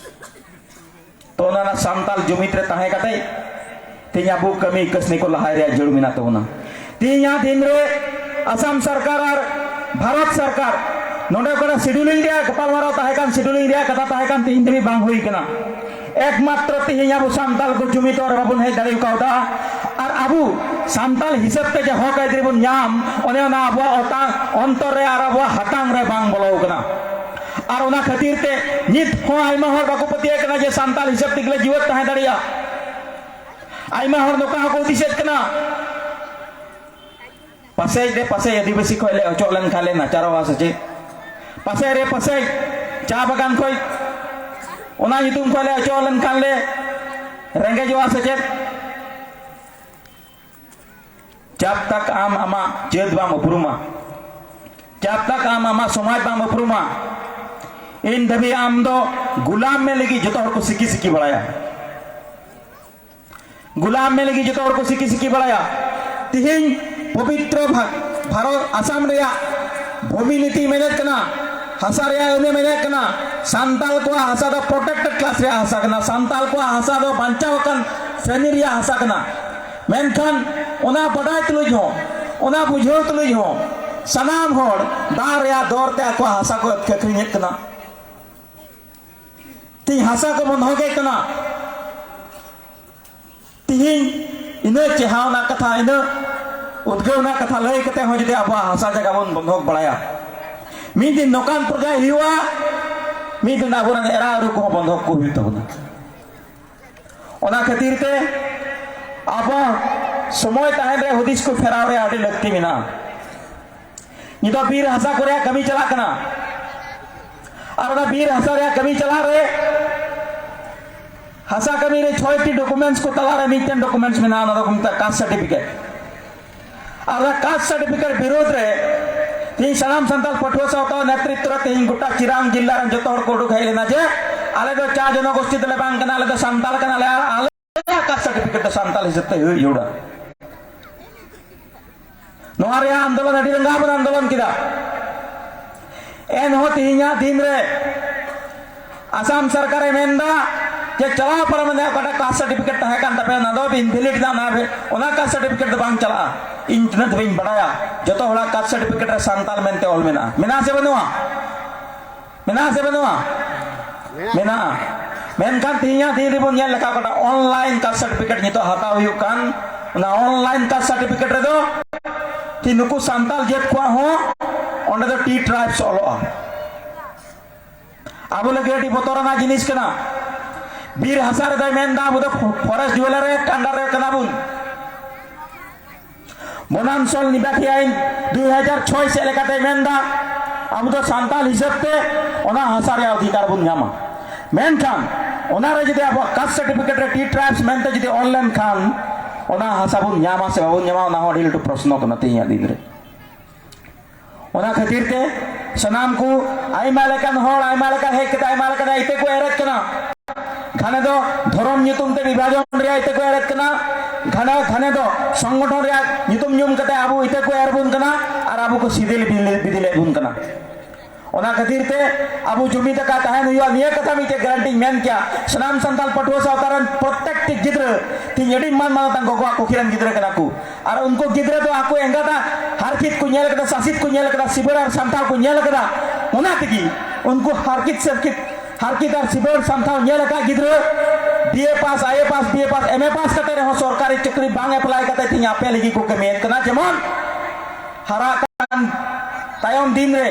ᱛᱚ ᱚᱱᱟ ᱥᱟᱱᱛᱟᱞ ᱡᱩᱢᱤᱫ ᱨᱮ ᱛᱟᱦᱮᱸ ᱠᱟᱛᱮ ᱛᱮᱦᱮᱧ ᱟᱵᱚ ᱠᱟᱹᱢᱤ ᱠᱟᱹᱥᱱᱤ ᱠᱚ ᱞᱟᱦᱟᱭ ᱨᱮᱭᱟᱜ ᱡᱟᱹᱨᱩᱲ ᱢᱮᱱᱟᱜ ᱛᱟᱵᱚᱱᱟ᱾ ᱛᱮᱦᱮᱧᱟᱜ ᱫᱤᱱ ᱨᱮ ᱟᱥᱟᱢ ᱥᱚᱨᱠᱟᱨ ᱟᱨ ᱵᱷᱟᱨᱚᱛ ᱥᱚᱨᱠᱟᱨ ᱱᱚᱰᱮ ᱚᱠᱟᱴᱟᱜ scheduling ᱨᱮᱭᱟᱜ ᱜᱟᱯᱟᱞᱢᱟᱨᱟᱣ ᱛᱟᱦᱮᱸ ᱠᱟᱱ, scheduling ᱨᱮᱭᱟᱜ ᱠᱟᱛᱷᱟ ᱛᱟᱦᱮᱸ ᱠᱟᱱ, ᱛᱮᱦᱮᱧ ᱫᱷᱟᱹᱵᱤᱡ ᱵᱟᱝ ᱦᱩᱭ ᱠᱟᱱᱟ᱾ ᱮᱠᱢᱟᱛᱨᱚ ᱛᱮᱦᱮᱧ ᱟᱵᱚ ᱥᱟᱱᱛᱟᱞ ᱠᱚ ᱡᱩᱢᱤᱫ ᱦᱚᱨ ᱵᱟᱵᱚᱱ ᱦᱮᱡ ᱫᱟᱲᱮ ᱠᱟᱣᱫᱟ᱾ ᱟᱨ ᱟᱵᱚ ᱥᱟᱱᱛᱟᱞ ᱦᱤᱥᱟᱹᱵ ᱛᱮ ᱡᱮ ᱦᱚᱠ ᱟᱹᱭᱫᱟᱹᱨᱤ ᱵᱚᱱ ᱧᱟᱢ, ᱚᱱᱮ ᱚᱱᱟ ᱟᱵᱚᱣᱟᱜ ᱚᱛᱟ-, ᱚᱱᱛᱚᱨ ᱨᱮ ᱟᱨ ᱟᱵᱚᱣᱟᱜ ᱦᱟᱛᱟᱝ ᱨᱮ ᱵᱟᱝ ᱵᱚᱞᱚ ᱟᱠᱟᱱᱟ᱾ ᱟᱨ ᱚᱱᱟ ᱠᱷᱟᱹᱛᱤᱨ ᱛᱮ ᱱᱤᱛ ᱦᱚᱸ ᱟᱭᱢᱟ ᱦᱚᱲ ᱵᱟᱠᱚ ᱯᱟᱹᱛᱭᱟᱹᱜ ᱠᱟᱱᱟ ᱡᱮ ᱥᱟᱱᱛᱟᱞ ᱦᱤᱥᱟᱹᱵ ᱛᱮᱜᱮ ᱞᱮ ᱡᱤᱣᱮᱫ ᱛᱟᱦᱮᱸ ᱫᱟᱲᱮᱭᱟᱜᱼᱟ᱾ ᱟᱭᱢᱟ ᱦᱚᱲ ᱱᱚᱝᱠᱟ ᱦᱚᱸᱠᱚ ᱦᱩᱫᱤᱥᱮᱫ ᱠᱟᱱᱟ, ᱯᱟᱥᱮᱡ ᱨᱮ ᱯᱟᱥᱮᱡ ᱟᱹᱫᱤᱵᱟᱹᱥᱤ ᱠᱷᱚᱱ ᱞᱮ ᱚᱪᱚᱜ ᱞᱮᱱᱠᱷᱟᱱ ᱞᱮ ᱱᱟᱪᱟᱨᱚᱜᱼᱟ ᱥᱮ ᱪᱮᱫ? ᱯᱟᱥᱮᱡ ᱨᱮ ᱯᱟᱥᱮᱡ ᱪᱟ ᱵᱟᱜᱟᱱ ᱠᱷᱚᱱ ᱚᱱᱟ ᱧᱩᱛᱩᱢ ᱠᱷᱚᱱ ᱞᱮ ᱚᱪᱚᱜ ᱞᱮᱱᱠᱷᱟᱱ ᱞᱮ ᱨᱮᱸᱜᱮᱡᱚᱜᱼᱟ ᱥᱮ ᱪᱮᱫ? ᱡᱟᱵ ᱛᱟᱠ ᱟᱢ ᱟᱢᱟᱜ ᱡᱟᱹᱛ ᱵᱟᱢ ᱩᱯᱨᱩᱢᱟ, ᱡᱟᱵ ᱛᱟᱠ ᱟᱢ ᱟᱢᱟᱜ ᱥᱚᱢᱟᱡᱽ ᱵᱟᱢ ᱩᱯᱨᱩᱢᱟ, ᱤᱱ ᱫᱷᱟᱹᱵᱤᱡ ᱟᱢ ᱫᱚ ᱜᱩᱞᱟᱢ ᱢᱮ ᱞᱟᱹᱜᱤᱫ ᱡᱚᱛᱚ ᱦᱚᱲ ᱠᱚ ᱥᱤᱠᱤ ᱥᱤᱠᱤ ᱵᱟᱲᱟᱭᱟ᱾ ᱜᱩᱞᱟᱢ ᱢᱮ ᱞᱟᱹᱜᱤᱫ ᱡᱚᱛᱚ ᱦᱚᱲ ᱠᱚ ᱥᱤᱠᱤ ᱥᱤᱠᱤ ᱵᱟᱲᱟᱭᱟ᱾ ᱛᱤᱦᱤᱧ ᱯᱚᱵᱤᱛᱨᱚ ᱵᱷᱟ-, ᱵᱷᱟᱨᱚᱛ, ᱟᱥᱟᱢ ᱨᱮᱭᱟᱜ ᱵᱷᱩᱢᱤ ᱱᱤᱛᱤ ᱢᱮᱱᱮᱫ ᱠᱟᱱᱟ, ᱦᱟᱥᱟ ᱨᱮᱭᱟᱜ ᱟᱹᱱᱮ ᱢᱮᱱᱮᱫ ᱠᱟᱱᱟ, ᱥᱟᱱᱛᱟᱞ ᱠᱚᱣᱟᱜ ᱦᱟᱥᱟ ᱫᱚ protected class ᱨᱮᱭᱟᱜ ᱦᱟᱥᱟ ᱠᱟᱱᱟ, ᱥᱟᱱᱛᱟᱞ ᱠᱚᱣᱟᱜ ᱦᱟᱥᱟ ᱫᱚ ᱵᱟᱧᱪᱟᱣ ᱟᱠᱟᱱ ᱥᱨᱮᱱᱤ ᱨᱮᱭᱟᱜ ᱦᱟᱥᱟ ᱠᱟᱱᱟ᱾ ᱢᱮᱱᱠᱷᱟᱱ ᱚᱱᱟ ᱵᱟᱰᱟᱭ ᱛᱩᱞᱩᱡ ᱦᱚᱸ, ᱚᱱᱟ ᱵᱩᱡᱷᱟᱹᱣ ᱛᱩᱞᱩᱡ ᱦᱚᱸ ᱥᱟᱱᱟᱢ ᱦᱚᱲ ᱫᱟᱜ ᱨᱮᱭᱟᱜ ᱫᱚᱨ ᱛᱮ ᱟᱠᱚᱣᱟᱜ ᱦᱟᱥᱟ ᱠᱚ ᱟᱹᱠᱷᱨᱤᱧᱮᱫ ᱠᱟᱱᱟ᱾ ᱛᱤᱦᱤᱧ ᱦᱟᱥᱟ ᱠᱚ ᱵᱚᱱᱫᱷᱚᱠᱮᱫ ᱠᱟᱱᱟ᱾ ᱛᱤᱦᱤᱧ ᱤᱱᱟᱹ ᱪᱮᱦᱟᱣ ᱨᱮᱱᱟᱜ ᱠᱟᱛᱷᱟ, ᱤᱱᱟᱹ ᱩᱫᱽᱜᱟᱹᱣ ᱨᱮᱱᱟᱜ ᱠᱟᱛᱷᱟ ᱞᱟᱹᱭ ᱠᱟᱛᱮ ᱦᱚᱸ ᱡᱩᱫᱤ ᱟᱵᱚᱣᱟᱜ ᱦᱟᱥᱟ ᱡᱟᱭᱜᱟ ᱵᱚᱱ ᱵᱚᱱᱫᱷᱚᱠ ᱵᱟᱲᱟᱭᱟ, ᱢᱤᱫ ᱫᱤᱱ ᱱᱚᱝᱠᱟᱱ ᱯᱚᱨᱡᱟᱭ ᱦᱩᱭᱩᱜᱼᱟ, ᱢᱤᱫ ᱫᱤᱱ ᱟᱵᱚᱨᱮᱱ ᱮᱨᱟ ᱩᱨᱩ ᱠᱚᱦᱚᱸ ᱵᱚᱱᱫᱷᱚᱠ ᱠᱚ ᱦᱩᱭᱩᱜ ᱛᱟᱵᱚᱱᱟ᱾ ᱚᱱᱟ ᱠᱷᱟᱹᱛᱤᱨ ᱛᱮ ᱟᱵᱚ ᱥᱚᱢᱚᱭ ᱛᱟᱦᱮᱱ ᱨᱮ ᱦᱩᱫᱤᱥ ᱠᱚ ᱯᱷᱮᱨᱟᱣ ᱨᱮᱭᱟᱜ ᱟᱹᱰᱤ ᱞᱟᱹᱠᱛᱤ ᱢᱮᱱᱟᱜᱼᱟ᱾ ᱱᱤᱛᱚᱜ ᱵᱤᱨ ᱦᱟᱥᱟ ᱠᱚ ᱨᱮᱭᱟᱜ ᱠᱟᱹᱢᱤ ᱪᱟᱞᱟᱜ ᱠᱟᱱᱟ, ᱟᱨ ᱚᱱᱟ ᱵᱤᱨ ᱦᱟᱥᱟ ᱨᱮᱭᱟᱜ ᱠᱟᱹᱢᱤ ᱪᱟᱞᱟᱜ ᱨᱮ ᱦᱟᱥᱟ ᱠᱟᱹᱢᱤ ᱨᱮ ᱪᱷᱚᱭᱴᱤ documents ᱠᱚ ᱛᱟᱞᱟᱨᱮ ᱢᱤᱫᱴᱮᱱ documents ᱢᱮᱱᱟᱜᱼᱟ, ᱚᱱᱟ ᱫᱚᱠᱚ ᱢᱮᱛᱟᱜᱼᱟ caste certificate᱾ ᱟᱨ ᱚᱱᱟ caste certificate ᱵᱤᱨᱳᱫᱷ ᱨᱮ ᱛᱮᱦᱮᱧ ᱥᱟᱱᱟᱢ ᱥᱟᱱᱛᱟᱲ ᱯᱟᱹᱴᱷᱩᱣᱟᱹ ᱥᱟᱶᱛᱟ ᱱᱮᱛᱨᱤᱛᱵ ᱨᱮ ᱛᱮᱦᱮᱧ ᱜᱚᱴᱟ ᱪᱤᱨᱟᱝ ᱡᱤᱞᱟ ᱨᱮᱱ ᱡᱚᱛᱚ ᱦᱚᱲ ᱠᱚ ᱩᱰᱩᱠ ᱦᱮᱡ ᱞᱮᱱᱟ ᱡᱮ ᱟᱞᱮ ᱫᱚ ᱪᱟ ᱡᱚᱱᱚᱜᱳᱥᱴᱤ ᱫᱚᱞᱮ ᱵᱟᱝ ᱠᱟᱱᱟ, ᱟᱞᱮ ᱫᱚ ᱥᱟᱱᱛᱟᱲ ᱠᱟᱱᱟᱞᱮ, ᱟᱨ ᱟᱞᱮᱭᱟᱜ caste certificate ᱫᱚ ᱥᱟᱱᱛᱟᱲ ᱦᱤᱥᱟᱹᱵ ᱛᱮ ᱦᱩᱭ ᱡᱟᱹᱨᱩᱲᱟ᱾ ᱱᱚᱣᱟ ᱨᱮᱭᱟᱜ ᱟᱱᱫᱳᱞᱚᱱ ᱟᱹᱰᱤ ᱨᱟᱸᱜᱟᱣ ᱵᱚᱱ ᱟᱱᱫᱳᱞᱚᱱ ᱠᱮᱫᱟ᱾ ᱮᱱᱦᱚᱸ ᱛᱮᱦᱮᱧᱟᱜ ᱫᱤᱱ ᱨᱮ ᱟᱥᱟᱢ ᱥᱚᱨᱠᱟᱨᱮ ᱢᱮᱱᱫᱟ ᱡᱮ ᱪᱟᱞᱟᱣ ᱯᱟᱨᱚᱢᱮᱱ ᱚᱠᱟᱴᱟᱜ ᱠᱟᱥᱴ ᱥᱟᱨᱴᱤᱯᱷᱤᱠᱮᱴ ᱛᱟᱦᱮᱸ ᱠᱟᱱ ᱛᱟᱯᱮᱭᱟ, ᱚᱱᱟ ᱫᱚ ᱤᱱᱵᱷᱮᱞᱤᱰ ᱮᱱᱟ, ᱚᱱᱟ, ᱚᱱᱟ ᱠᱟᱥᱴ ᱥᱟᱨᱴᱤᱯᱷᱤᱠᱮᱴ ᱫᱚ ᱵᱟᱝ ᱪᱟᱞᱟᱜᱼᱟ᱾ ᱤᱧ ᱛᱤᱱᱟᱹᱜ ᱫᱷᱟᱹᱵᱤᱡ ᱤᱧ ᱵᱟᱲᱟᱭᱟ, ᱡᱚᱛᱚ ᱦᱚᱲᱟᱜ ᱠᱟᱥᱴ ᱥᱟᱨᱴᱤᱯᱷᱤᱠᱮᱴ ᱨᱮ ᱥᱟᱱᱛᱟᱞ ᱢᱮᱱᱛᱮ ᱚᱞ ᱢᱮᱱᱟᱜᱼᱟ᱾ ᱢᱮᱱᱟᱜᱼᱟ ᱥᱮ ᱵᱟᱹᱱᱩᱜᱼᱟ? ᱢᱮᱱᱟᱜᱼᱟ ᱥᱮ ᱵᱟᱹᱱᱩᱜᱼᱟ? ᱢᱮᱱᱟᱜᱼᱟ᱾ ᱢᱮᱱᱠᱷᱟᱱ ᱛᱮᱦᱮᱧᱟᱜ ᱫᱤᱱ ᱨᱮᱵᱚᱱ ᱧᱮᱞ ᱞᱮᱠᱷᱟᱱ ᱚᱠᱟᱴᱟᱜ ᱚᱱᱞᱟᱭᱤᱱ ᱠᱟᱥᱴ ᱥᱟᱨᱴᱤᱯᱷᱤᱠᱮᱴ ᱱᱤᱛᱚᱜ ᱦᱟᱛᱟᱣ ᱦᱩᱭᱩᱜ ᱠᱟᱱ, ᱚᱱᱟ ᱚᱱᱞᱟᱭᱤᱱ ᱠᱟᱥᱴ ᱥᱟᱨᱴᱤᱯᱷᱤᱠᱮᱴ ᱨᱮᱫᱚ ᱛᱤ ᱱᱩᱠᱩ ᱥᱟᱱᱛᱟᱞ ᱡᱟᱹᱛ ᱠᱚᱣᱟᱜ ᱦᱚᱸ ᱚᱸᱰᱮ ᱫᱚ ᱴᱤ ᱴᱨᱟᱭᱤᱵᱥ ᱚᱞᱚᱜᱼᱟ᱾ ᱟᱵᱚ ᱞᱟᱹᱜᱤᱫ ᱟᱹᱰᱤ ᱵᱚᱛᱚᱨᱟᱱᱟᱜ ᱡᱤᱱᱤᱥ ᱠᱟᱱᱟ᱾ ᱵᱤᱨ ᱦᱟᱥᱟ ᱨᱮᱫᱚᱭ ᱢᱮᱱᱫᱟ ᱟᱵᱚ ᱫᱚ ᱯᱷᱚᱨᱮᱥᱴ ᱰᱤᱵᱷᱮᱞᱚᱯᱢᱮᱱᱴ ᱟᱱᱰᱟᱨ ᱨᱮ ᱠᱟᱱᱟ ᱵᱚᱱ᱾ ᱵᱚᱱᱟᱧᱪᱚᱞ ᱱᱤᱵᱟᱥᱤ ᱟᱭᱤᱱ ᱫᱩᱭ ᱦᱟᱡᱟᱨ ᱪᱷᱚᱭ ᱥᱮᱫ ᱞᱮᱠᱟᱛᱮ ᱢᱮᱱᱫᱟ, ᱟᱵᱚ ᱫᱚ ᱥᱟᱱᱛᱟᱞ ᱦᱤᱥᱟᱹᱵ ᱛᱮ ᱚᱱᱟ ᱦᱟᱥᱟ ᱨᱮᱭᱟᱜ ᱚᱫᱷᱤᱠᱟᱨ ᱵᱚᱱ ᱧᱟᱢᱟ᱾ ᱢᱮᱱᱠᱷᱟᱱ ᱚᱱᱟ ᱨᱮ ᱡᱩᱫᱤ ᱟᱵᱚᱣᱟᱜ ᱠᱟᱥᱴ ᱥᱟᱨᱴᱤᱯᱷᱤᱠᱮᱴ ᱨᱮ ᱴᱤ ᱴᱨᱟᱭᱤᱵᱥ ᱢᱮᱱᱛᱮ ᱡᱩᱫᱤ ᱚᱞ ᱞᱮᱱᱠᱷᱟᱱ, ᱚᱱᱟ ᱦᱟᱥᱟ ᱵᱚᱱ ᱧᱟᱢᱟ ᱥᱮ ᱵᱟᱵᱚᱱ ᱧᱟᱢᱟ, ᱚᱱᱟ ᱦᱚᱸ ᱟᱹᱰᱤ ᱞᱟᱹᱴᱩ ᱯᱨᱚᱥᱱᱚ ᱠᱟᱱᱟ ᱛᱮᱦᱮᱧᱟᱜ ᱫᱤᱱ ᱨᱮ᱾ ᱚᱱᱟ ᱠᱷᱟᱹᱛᱤᱨ ᱛᱮ ᱥᱟᱱᱟᱢ ᱠᱚ ᱟᱭᱢᱟ ᱞᱮᱠᱟᱱ ᱦᱚᱲ, ᱟᱭᱢᱟ ᱞᱮᱠᱟᱱ ᱦᱮᱡ ᱠᱟᱛᱮ ᱟᱭᱢᱟ ᱞᱮᱠᱟᱱ ᱤᱛᱟᱹ ᱠᱚ ᱮᱨᱮᱫ ᱠᱟᱱᱟ᱾ ᱜᱷᱟᱱᱮ ᱫᱚ ᱫᱷᱚᱨᱚᱢ ᱧᱩᱛᱩᱢ ᱛᱮ ᱵᱤᱵᱷᱟᱡᱚᱱ ᱨᱮᱭᱟᱜ ᱤᱛᱟᱹ ᱠᱚ ᱮᱨᱮᱫ ᱠᱟᱱᱟ᱾ ᱜᱷᱟᱱᱮ, ᱜᱷᱟᱱᱮ ᱫᱚ ᱥᱚᱝᱜᱚᱴᱷᱚᱱ ᱨᱮᱭᱟᱜ ᱧᱩᱛᱩᱢ ᱧᱩᱢ ᱠᱟᱛᱮ ᱟᱵᱚ ᱤᱛᱟᱹ ᱠᱚ ᱮᱨ ᱵᱚᱱ ᱠᱟᱱᱟ ᱟᱨ ᱟᱵᱚ ᱠᱚ ᱥᱤᱫᱤᱞ ᱵᱤᱫᱤᱞ, ᱵᱤᱫᱤᱞᱮᱫ ᱵᱚᱱ ᱠᱟᱱᱟ᱾ ᱚᱱᱟ ᱠᱷᱟᱹᱛᱤᱨ ᱛᱮ ᱟᱵᱚ ᱡᱩᱢᱤᱫ ᱟᱠᱟ ᱛᱟᱦᱮᱱ ᱦᱩᱭᱩᱜᱼᱟ᱾ ᱱᱤᱭᱟᱹ ᱠᱟᱛᱷᱟ ᱢᱤᱫᱴᱮᱡ ᱜᱟᱨᱟᱱᱴᱤᱧ ᱢᱮᱱ ᱠᱮᱭᱟ, ᱥᱟᱱᱟᱢ ᱥᱟᱱᱛᱟᱲ ᱯᱟᱹᱴᱷᱩᱣᱟᱹ ᱥᱟᱶᱛᱟ ᱨᱮᱱ ᱯᱨᱚᱛᱮᱠᱴᱤ ᱜᱤᱫᱽᱨᱟᱹ ᱛᱤᱦᱤᱧ ᱟᱹᱰᱤ ᱢᱟᱱ ᱢᱟᱱᱚᱛᱟᱱ ᱜᱚᱜᱚᱣᱟᱜ ᱠᱩᱠᱷᱤ ᱨᱮᱱ ᱜᱤᱫᱽᱨᱟᱹ ᱠᱟᱱᱟ ᱠᱚ᱾ ᱟᱨ ᱩᱱᱠᱩ ᱜᱤᱫᱽᱨᱟᱹ ᱫᱚ ᱟᱠᱚ ᱮᱸᱜᱟᱛᱟᱜ ᱦᱟᱨᱠᱤᱛ ᱠᱚ ᱧᱮᱞ ᱠᱟᱫᱟ, ᱥᱟᱥᱤᱛ ᱠᱚ ᱧᱮᱞ ᱠᱟᱫᱟ, ᱥᱤᱵᱟᱹᱲ ᱟᱨ ᱥᱟᱢᱴᱟᱣ ᱠᱚ ᱧᱮᱞ ᱠᱟᱫᱟ᱾ ᱚᱱᱟ ᱛᱮᱜᱮ ᱩᱱᱠᱩ ᱦᱟᱨᱠᱤᱛ ᱥᱟᱨᱠᱤᱛ, ᱦᱟᱨᱠᱤᱛ ᱟᱨ ᱥᱤᱵᱟᱹᱲ ᱥᱟᱢᱴᱟᱣ ᱧᱮᱞ ᱟᱠᱟᱫ ᱜᱤᱫᱽᱨᱟᱹ ᱵᱤ ᱮ ᱯᱟᱥ, ᱟᱭ ᱮ ᱯᱟᱥ, ᱵᱤ ᱮ ᱯᱟᱥ, ᱮᱢ ᱮ ᱯᱟᱥ ᱠᱟᱛᱮ ᱨᱮᱦᱚᱸ ᱥᱚᱨᱠᱟᱨᱤ ᱪᱟᱹᱠᱨᱤ ᱵᱟᱝ ᱮᱯᱞᱟᱭ ᱠᱟᱛᱮ ᱛᱮᱦᱮᱧ ᱟᱯᱮ ᱞᱟᱹᱜᱤᱫ ᱠᱚ ᱠᱟᱹᱢᱤᱭᱮᱫ ᱠᱟᱱᱟ᱾ ᱡᱮᱢᱚᱱ ᱦᱟᱨᱟ ᱠᱟᱱ ᱛᱟᱭᱚᱢ ᱫᱤᱱ ᱨᱮ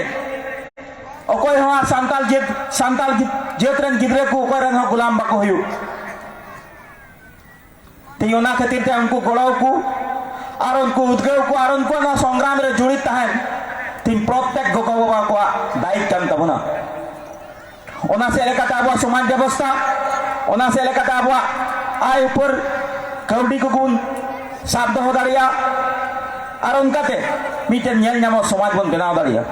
ᱚᱠᱚᱭ ᱦᱚᱸ ᱟᱨ ᱥᱟᱱᱛᱟᱲ ᱡᱟᱹᱛ, ᱥᱟᱱᱛᱟᱲ ᱜᱤᱫ-, ᱡᱟᱹᱛ ᱨᱮᱱ ᱜᱤᱫᱽᱨᱟᱹ ᱠᱚ ᱚᱠᱚᱭ ᱨᱮᱱ ᱦᱚᱸ ᱜᱩᱞᱟᱢ ᱵᱟᱠᱚ ᱦᱩᱭᱩᱜ᱾ ᱛᱮᱦᱮᱧ ᱚᱱᱟ ᱠᱷᱟᱹᱛᱤᱨ ᱛᱮ ᱩᱱᱠᱩ ᱜᱚᱲᱚ ᱠᱚ ᱟᱨ ᱩᱱᱠᱩ ᱩᱫᱽᱜᱟᱹᱣ ᱠᱚ ᱟᱨ ᱩᱱᱠᱩᱣᱟᱜ ᱱᱚᱣᱟ ᱥᱚᱝᱜᱨᱟᱢ ᱨᱮ ᱡᱩᱲᱤ ᱛᱟᱦᱮᱱ ᱛᱮᱦᱮᱧ ᱯᱨᱚᱛᱮᱠ ᱜᱚᱜᱚ ᱵᱟᱵᱟ ᱠᱚᱣᱟᱜ ᱫᱟᱭᱤᱛ ᱠᱟᱱ ᱛᱟᱵᱚᱱᱟ᱾ ᱚᱱᱟ ᱥᱮᱫ ᱞᱮᱠᱟᱛᱮ ᱟᱵᱚᱣᱟᱜ ᱥᱚᱢᱟᱡᱽ ᱵᱮᱵᱚᱥᱛᱷᱟ, ᱚᱱᱟ ᱥᱮᱫ ᱞᱮᱠᱟᱛᱮ ᱟᱵᱚᱣᱟᱜ ᱟᱭ ᱩᱯᱟᱹᱨ ᱠᱟᱹᱣᱰᱤ ᱠᱚᱵᱚᱱ ᱥᱟᱵ ᱫᱚᱦᱚ ᱫᱟᱲᱮᱭᱟᱜᱼᱟ ᱟᱨ ᱚᱱᱠᱟᱛᱮ ᱢᱤᱫᱴᱮᱱ ᱧᱮᱞ ᱧᱟᱢᱚᱜ ᱥᱚᱢᱟᱡᱽ ᱵᱚᱱ ᱵᱮᱱᱟᱣ ᱫᱟᱲᱮᱭᱟᱜᱼᱟ᱾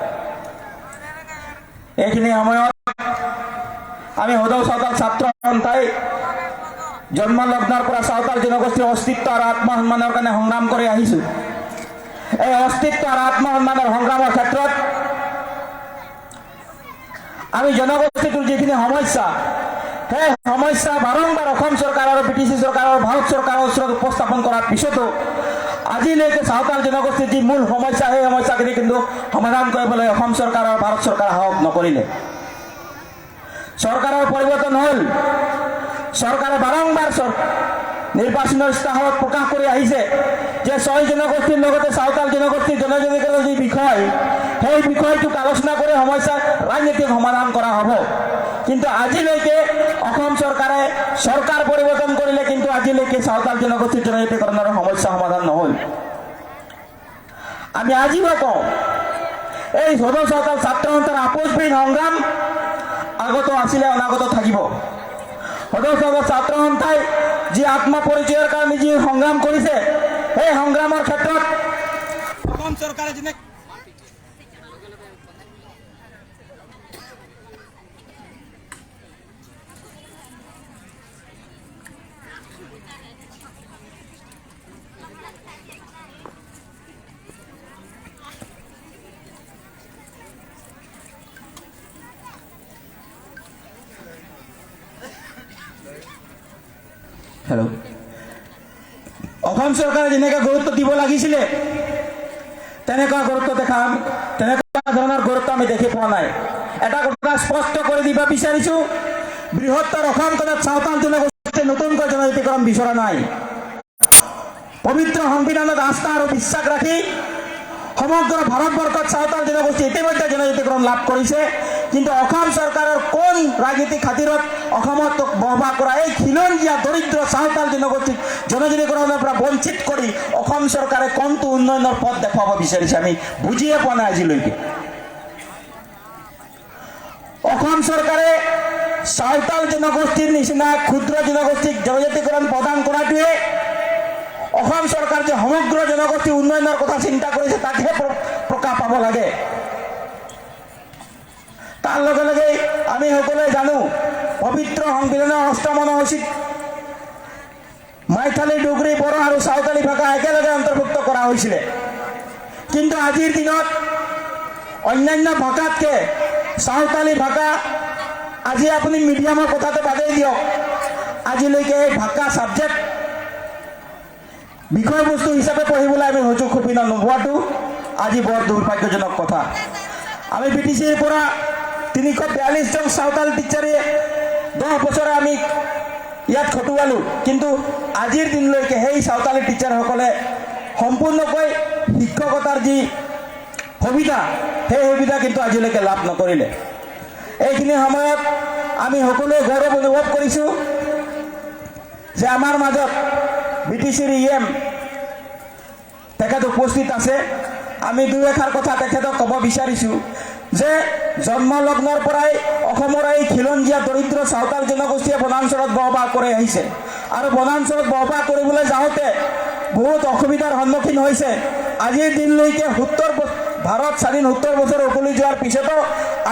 এইখিনি সময়ত আমি সদৌ চাওতাল ছাত্ৰ সন্থাই জন্ম লগ্নৰ পৰা চাওতাল জনগোষ্ঠীৰ অস্তিত্ব আৰু আত্মসন্মানৰ কাৰণে সংগ্ৰাম কৰি আহিছোঁ। এই অস্তিত্ব আৰু আত্মসন্মানৰ সংগ্ৰামৰ ক্ষেত্ৰত আমি জনগোষ্ঠীটোৰ যিখিনি সমস্যা, সেই সমস্যা বাৰম্বাৰ অসম চৰকাৰ আৰু বি টি চি চৰকাৰ আৰু ভাৰত চৰকাৰৰ ওচৰত উপস্থাপন কৰাৰ পিছতো আজিলৈকে চাওতাল জনগোষ্ঠীৰ যি মূল সমস্যা, সেই সমস্যাখিনি কিন্তু সমাধান কৰিবলৈ অসম চৰকাৰ আৰু ভাৰত চৰকাৰে সাহস নকৰিলে। চৰকাৰৰ পৰিৱৰ্তন হ'ল। চৰকাৰে বাৰম্বাৰ চৰ-, নিৰ্বাচনৰ ইস্তাহাৰত প্ৰকাশ কৰি আহিছে যে ছয় জনগোষ্ঠীৰ লগতে চাওতাল জনগোষ্ঠীৰ জনজাতিকৰণৰ যি বিষয়, সেই বিষয়টোক আলোচনা কৰি সমস্যা ৰাজনীতিক সমাধান কৰা হ'ব। কিন্তু আজিলৈকে অসম চৰকাৰে চৰকাৰ পৰিৱৰ্তন কৰিলে, কিন্তু আজিলৈকে চাওতাল জনগোষ্ঠীৰ জনজাতিকৰণৰ সমস্যা সমাধান নহ'ল। আমি আজিও কওঁ, এই সদৌ চাওতাল ছাত্ৰ সন্থাৰ আপোচবিহীন সংগ্ৰাম আগতো আছিলে, অনাগত থাকিব। সদৌ চাওতাল ছাত্ৰ সন্থাই যি আত্মপৰিচয়ৰ কাৰণে যি সংগ্ৰাম কৰিছে, সেই সংগ্ৰামৰ ক্ষেত্ৰত অসম চৰকাৰে যেনে হেল্ল'। অসম চৰকাৰে যেনেকে গুৰুত্ব দিব লাগিছিলে, তেনেকুৱা গুৰুত্ব দেখা, তেনেকুৱা ধৰণৰ গুৰুত্ব আমি দেখি পোৱা নাই। এটা কথা স্পষ্ট কৰি দিব বিচাৰিছো, বৃহত্তৰ অসমখনত চাওতাল জনগোষ্ঠীয়ে নতুনকৈ জনজাতিকৰণ বিচৰা নাই। পবিত্ৰ সংবিধানত আস্থা আৰু বিশ্বাস ৰাখি সমগ্ৰ ভাৰতবৰ্ষত চাওতাল জনগোষ্ঠী ইতিমধ্যে জনজাতিকৰণ লাভ কৰিছে, কিন্তু অসম চৰকাৰৰ কোন ৰাজনীতিক খাতিৰত অসমত বসবাস কৰা এই খিলঞ্জীয়া দৰিদ্ৰ চাওতাল জনগোষ্ঠীক জনজাতিকৰণৰ পৰা বঞ্চিত কৰি অসম চৰকাৰে কোনটো উন্নয়নৰ পথ দেখুৱাব বিচাৰিছে, আমি বুজিয়ে পোৱা নাই আজিলৈকে। অসম চৰকাৰে চাওতাল জনগোষ্ঠীৰ নিচিনা ক্ষুদ্ৰ জনগোষ্ঠীক জনজাতিকৰণ প্ৰদান কৰাটোৱে অসম চৰকাৰ যে সমগ্ৰ জনগোষ্ঠী উন্নয়নৰ কথা চিন্তা কৰিছে, তাকহে প্ৰ-, প্ৰকাশ পাব লাগে। তাৰ লগে লগে আমি সকলোৱে জানো, পবিত্ৰ সংবিধানৰ অষ্টম অনুসূচীত মাইথালী, ডুগৰী, বড়ো আৰু চাওতালী ভাষা একেলগে অন্তৰ্ভুক্ত কৰা হৈছিলে। কিন্তু আজিৰ দিনত অন্যান্য ভাষাতকে চাওতালী ভাষা, আজি আপুনি মিডিয়ামৰ কথাটো বাদেই দিয়ক, আজিলৈকে এই ভাষা ছাবজেক্ট বিষয়বস্তু হিচাপে পঢ়িবলৈ আমি সুযোগ সুবিধা নোপোৱাটো আজি বৰ দুৰ্ভাগ্যজনক কথা। আমি বি টি চিৰ পৰা তিনিশ বিয়াল্লিছজন চাওতাল টিচাৰে দহ বছৰে আমি ইয়াত খটুৱালোঁ, কিন্তু আজিৰ দিনলৈকে সেই চাওতালী টিচাৰসকলে সম্পূৰ্ণকৈ শিক্ষকতাৰ যি সুবিধা, সেই সুবিধা কিন্তু আজিলৈকে লাভ নকৰিলে। এইখিনি সময়ত আমি সকলোৱে গৌৰৱ অনুভৱ কৰিছোঁ যে আমাৰ মাজত বি টি চিৰ ই এম তেখেত উপস্থিত আছে। আমি দুই এষাৰ কথা তেখেতক ক'ব বিচাৰিছোঁ যে জন্মলগ্নৰ পৰাই অসমৰ এই খিলঞ্জীয়া দৰিদ্ৰ চাওতাল জনগোষ্ঠীয়ে বনাঞ্চলত বসবাস কৰি আহিছে আৰু বনাঞ্চলত বসবাস কৰিবলৈ যাওঁতে বহুত অসুবিধাৰ সন্মুখীন হৈছে। আজিৰ দিনলৈকে সত্তৰ ব-, ভাৰত স্বাধীন সত্তৰ বছৰ উকলি যোৱাৰ পিছতো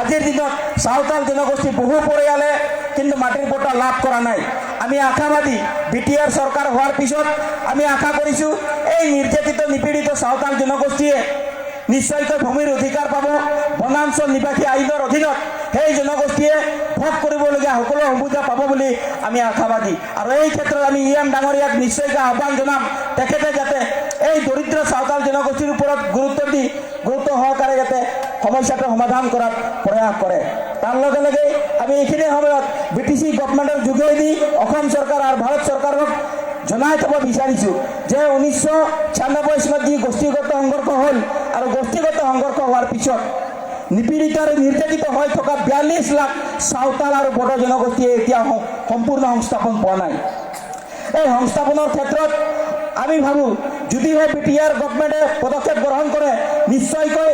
আজিৰ দিনত চাওতাল জনগোষ্ঠী বহু পৰিয়ালে কিন্তু মাটিৰ পট্টা লাভ কৰা নাই। আমি আশাবাদী, বি টি আৰ চৰকাৰ হোৱাৰ পিছত আমি আশা কৰিছোঁ এই নিৰ্যাতিত নিপীড়িত চাওতাল জনগোষ্ঠীয়ে নিশ্চয়কৈ ভূমিৰ অধিকাৰ পাব, বনাঞ্চল নিবাসী আইনৰ অধীনত সেই জনগোষ্ঠীয়ে ভোগ কৰিবলগীয়া সকলো সুবিধা পাব বুলি আমি আশাবাদী। আৰু এই ক্ষেত্ৰত আমি ই এম ডাঙৰীয়াক নিশ্চয়কৈ আহ্বান জনাম, তেখেতে যাতে এই দৰিদ্ৰ চাওতাল জনগোষ্ঠীৰ ওপৰত গুৰুত্ব দি গুৰুত্ব সহকাৰে যাতে সমস্যাটো সমাধান কৰাত প্ৰয়াস কৰে। তাৰ লগে লগে আমি এইখিনি সময়ত বি টি চি গভৰ্ণমেণ্টৰ যোগেদি অসম চৰকাৰ আৰু ভাৰত চৰকাৰক জনাই থ'ব বিচাৰিছোঁ যে ঊনৈছশ ছিয়ান্নব্বৈ চনত যি গোষ্ঠীগত সংঘৰ্ষ হ'ল আৰু গোষ্ঠীগত সংঘৰ্ষ হোৱাৰ পিছত নিপীড়িত আৰু নিৰ্যাতিত হৈ থকা বিয়াল্লিছ লাখ চাওতাল আৰু বড়ো জনগোষ্ঠীয়ে এতিয়া সম-, সম্পূৰ্ণ সংস্থাপন পোৱা নাই। এই সংস্থাপনৰ ক্ষেত্ৰত আমি ভাবোঁ, যদিহে বি টি আৰ গভৰ্ণমেণ্টে পদক্ষেপ গ্ৰহণ কৰে, নিশ্চয়কৈ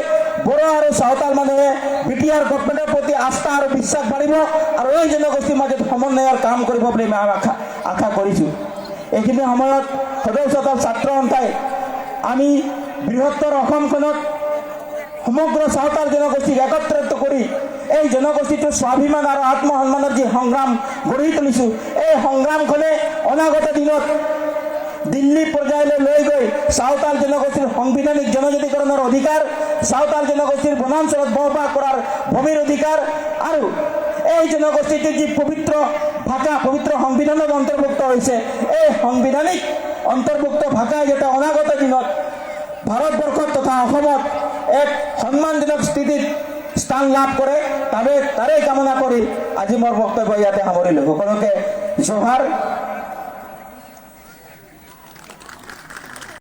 বড়ো আৰু চাওতাল মানুহে বি টি আৰ গভৰ্ণমেণ্টৰ প্ৰতি আস্থা আৰু বিশ্বাস বাঢ়িব আৰু এই জনগোষ্ঠীৰ মাজত সমন্বয়ৰ কাম কৰিব বুলি আমি আশা, আশা কৰিছোঁ। এইখিনি সময়ত সদৌ চাওতাল ছাত্ৰ সন্থাই আমি বৃহত্তৰ অসমখনত সমগ্ৰ চাওতাল জনগোষ্ঠীক একত্ৰিত কৰি এই জনগোষ্ঠীটোৰ স্বাভিমান আৰু আত্মসন্মানৰ যি সংগ্ৰাম গঢ়ি তুলিছোঁ, এই সংগ্ৰামখনে অনাগত দিনত দিল্লী পৰ্যায়লৈ লৈ গৈ চাওতাল জনগোষ্ঠীৰ সাংবিধানিক জনজাতিকৰণৰ অধিকাৰ, চাওতাল জনগোষ্ঠীৰ বনাঞ্চলত বসবাস কৰাৰ ভূমিৰ অধিকাৰ আৰু এই জনগোষ্ঠীটিৰ যি পবিত্ৰ ভাষা, পবিত্ৰ সংবিধানত অন্তৰ্ভুক্ত হৈছে, এই সাংবিধানিক অন্তৰ্ভুক্ত ভাষাই যাতে অনাগত দিনত ভাৰতবৰ্ষত তথা অসমত এক সন্মানজনক স্থিতিত স্থান লাভ কৰে, তাৰে তাৰে কামনা কৰি আজি মোৰ বক্তব্য ইয়াতে সামৰিলোঁ। সকলোকে জোহাৰ।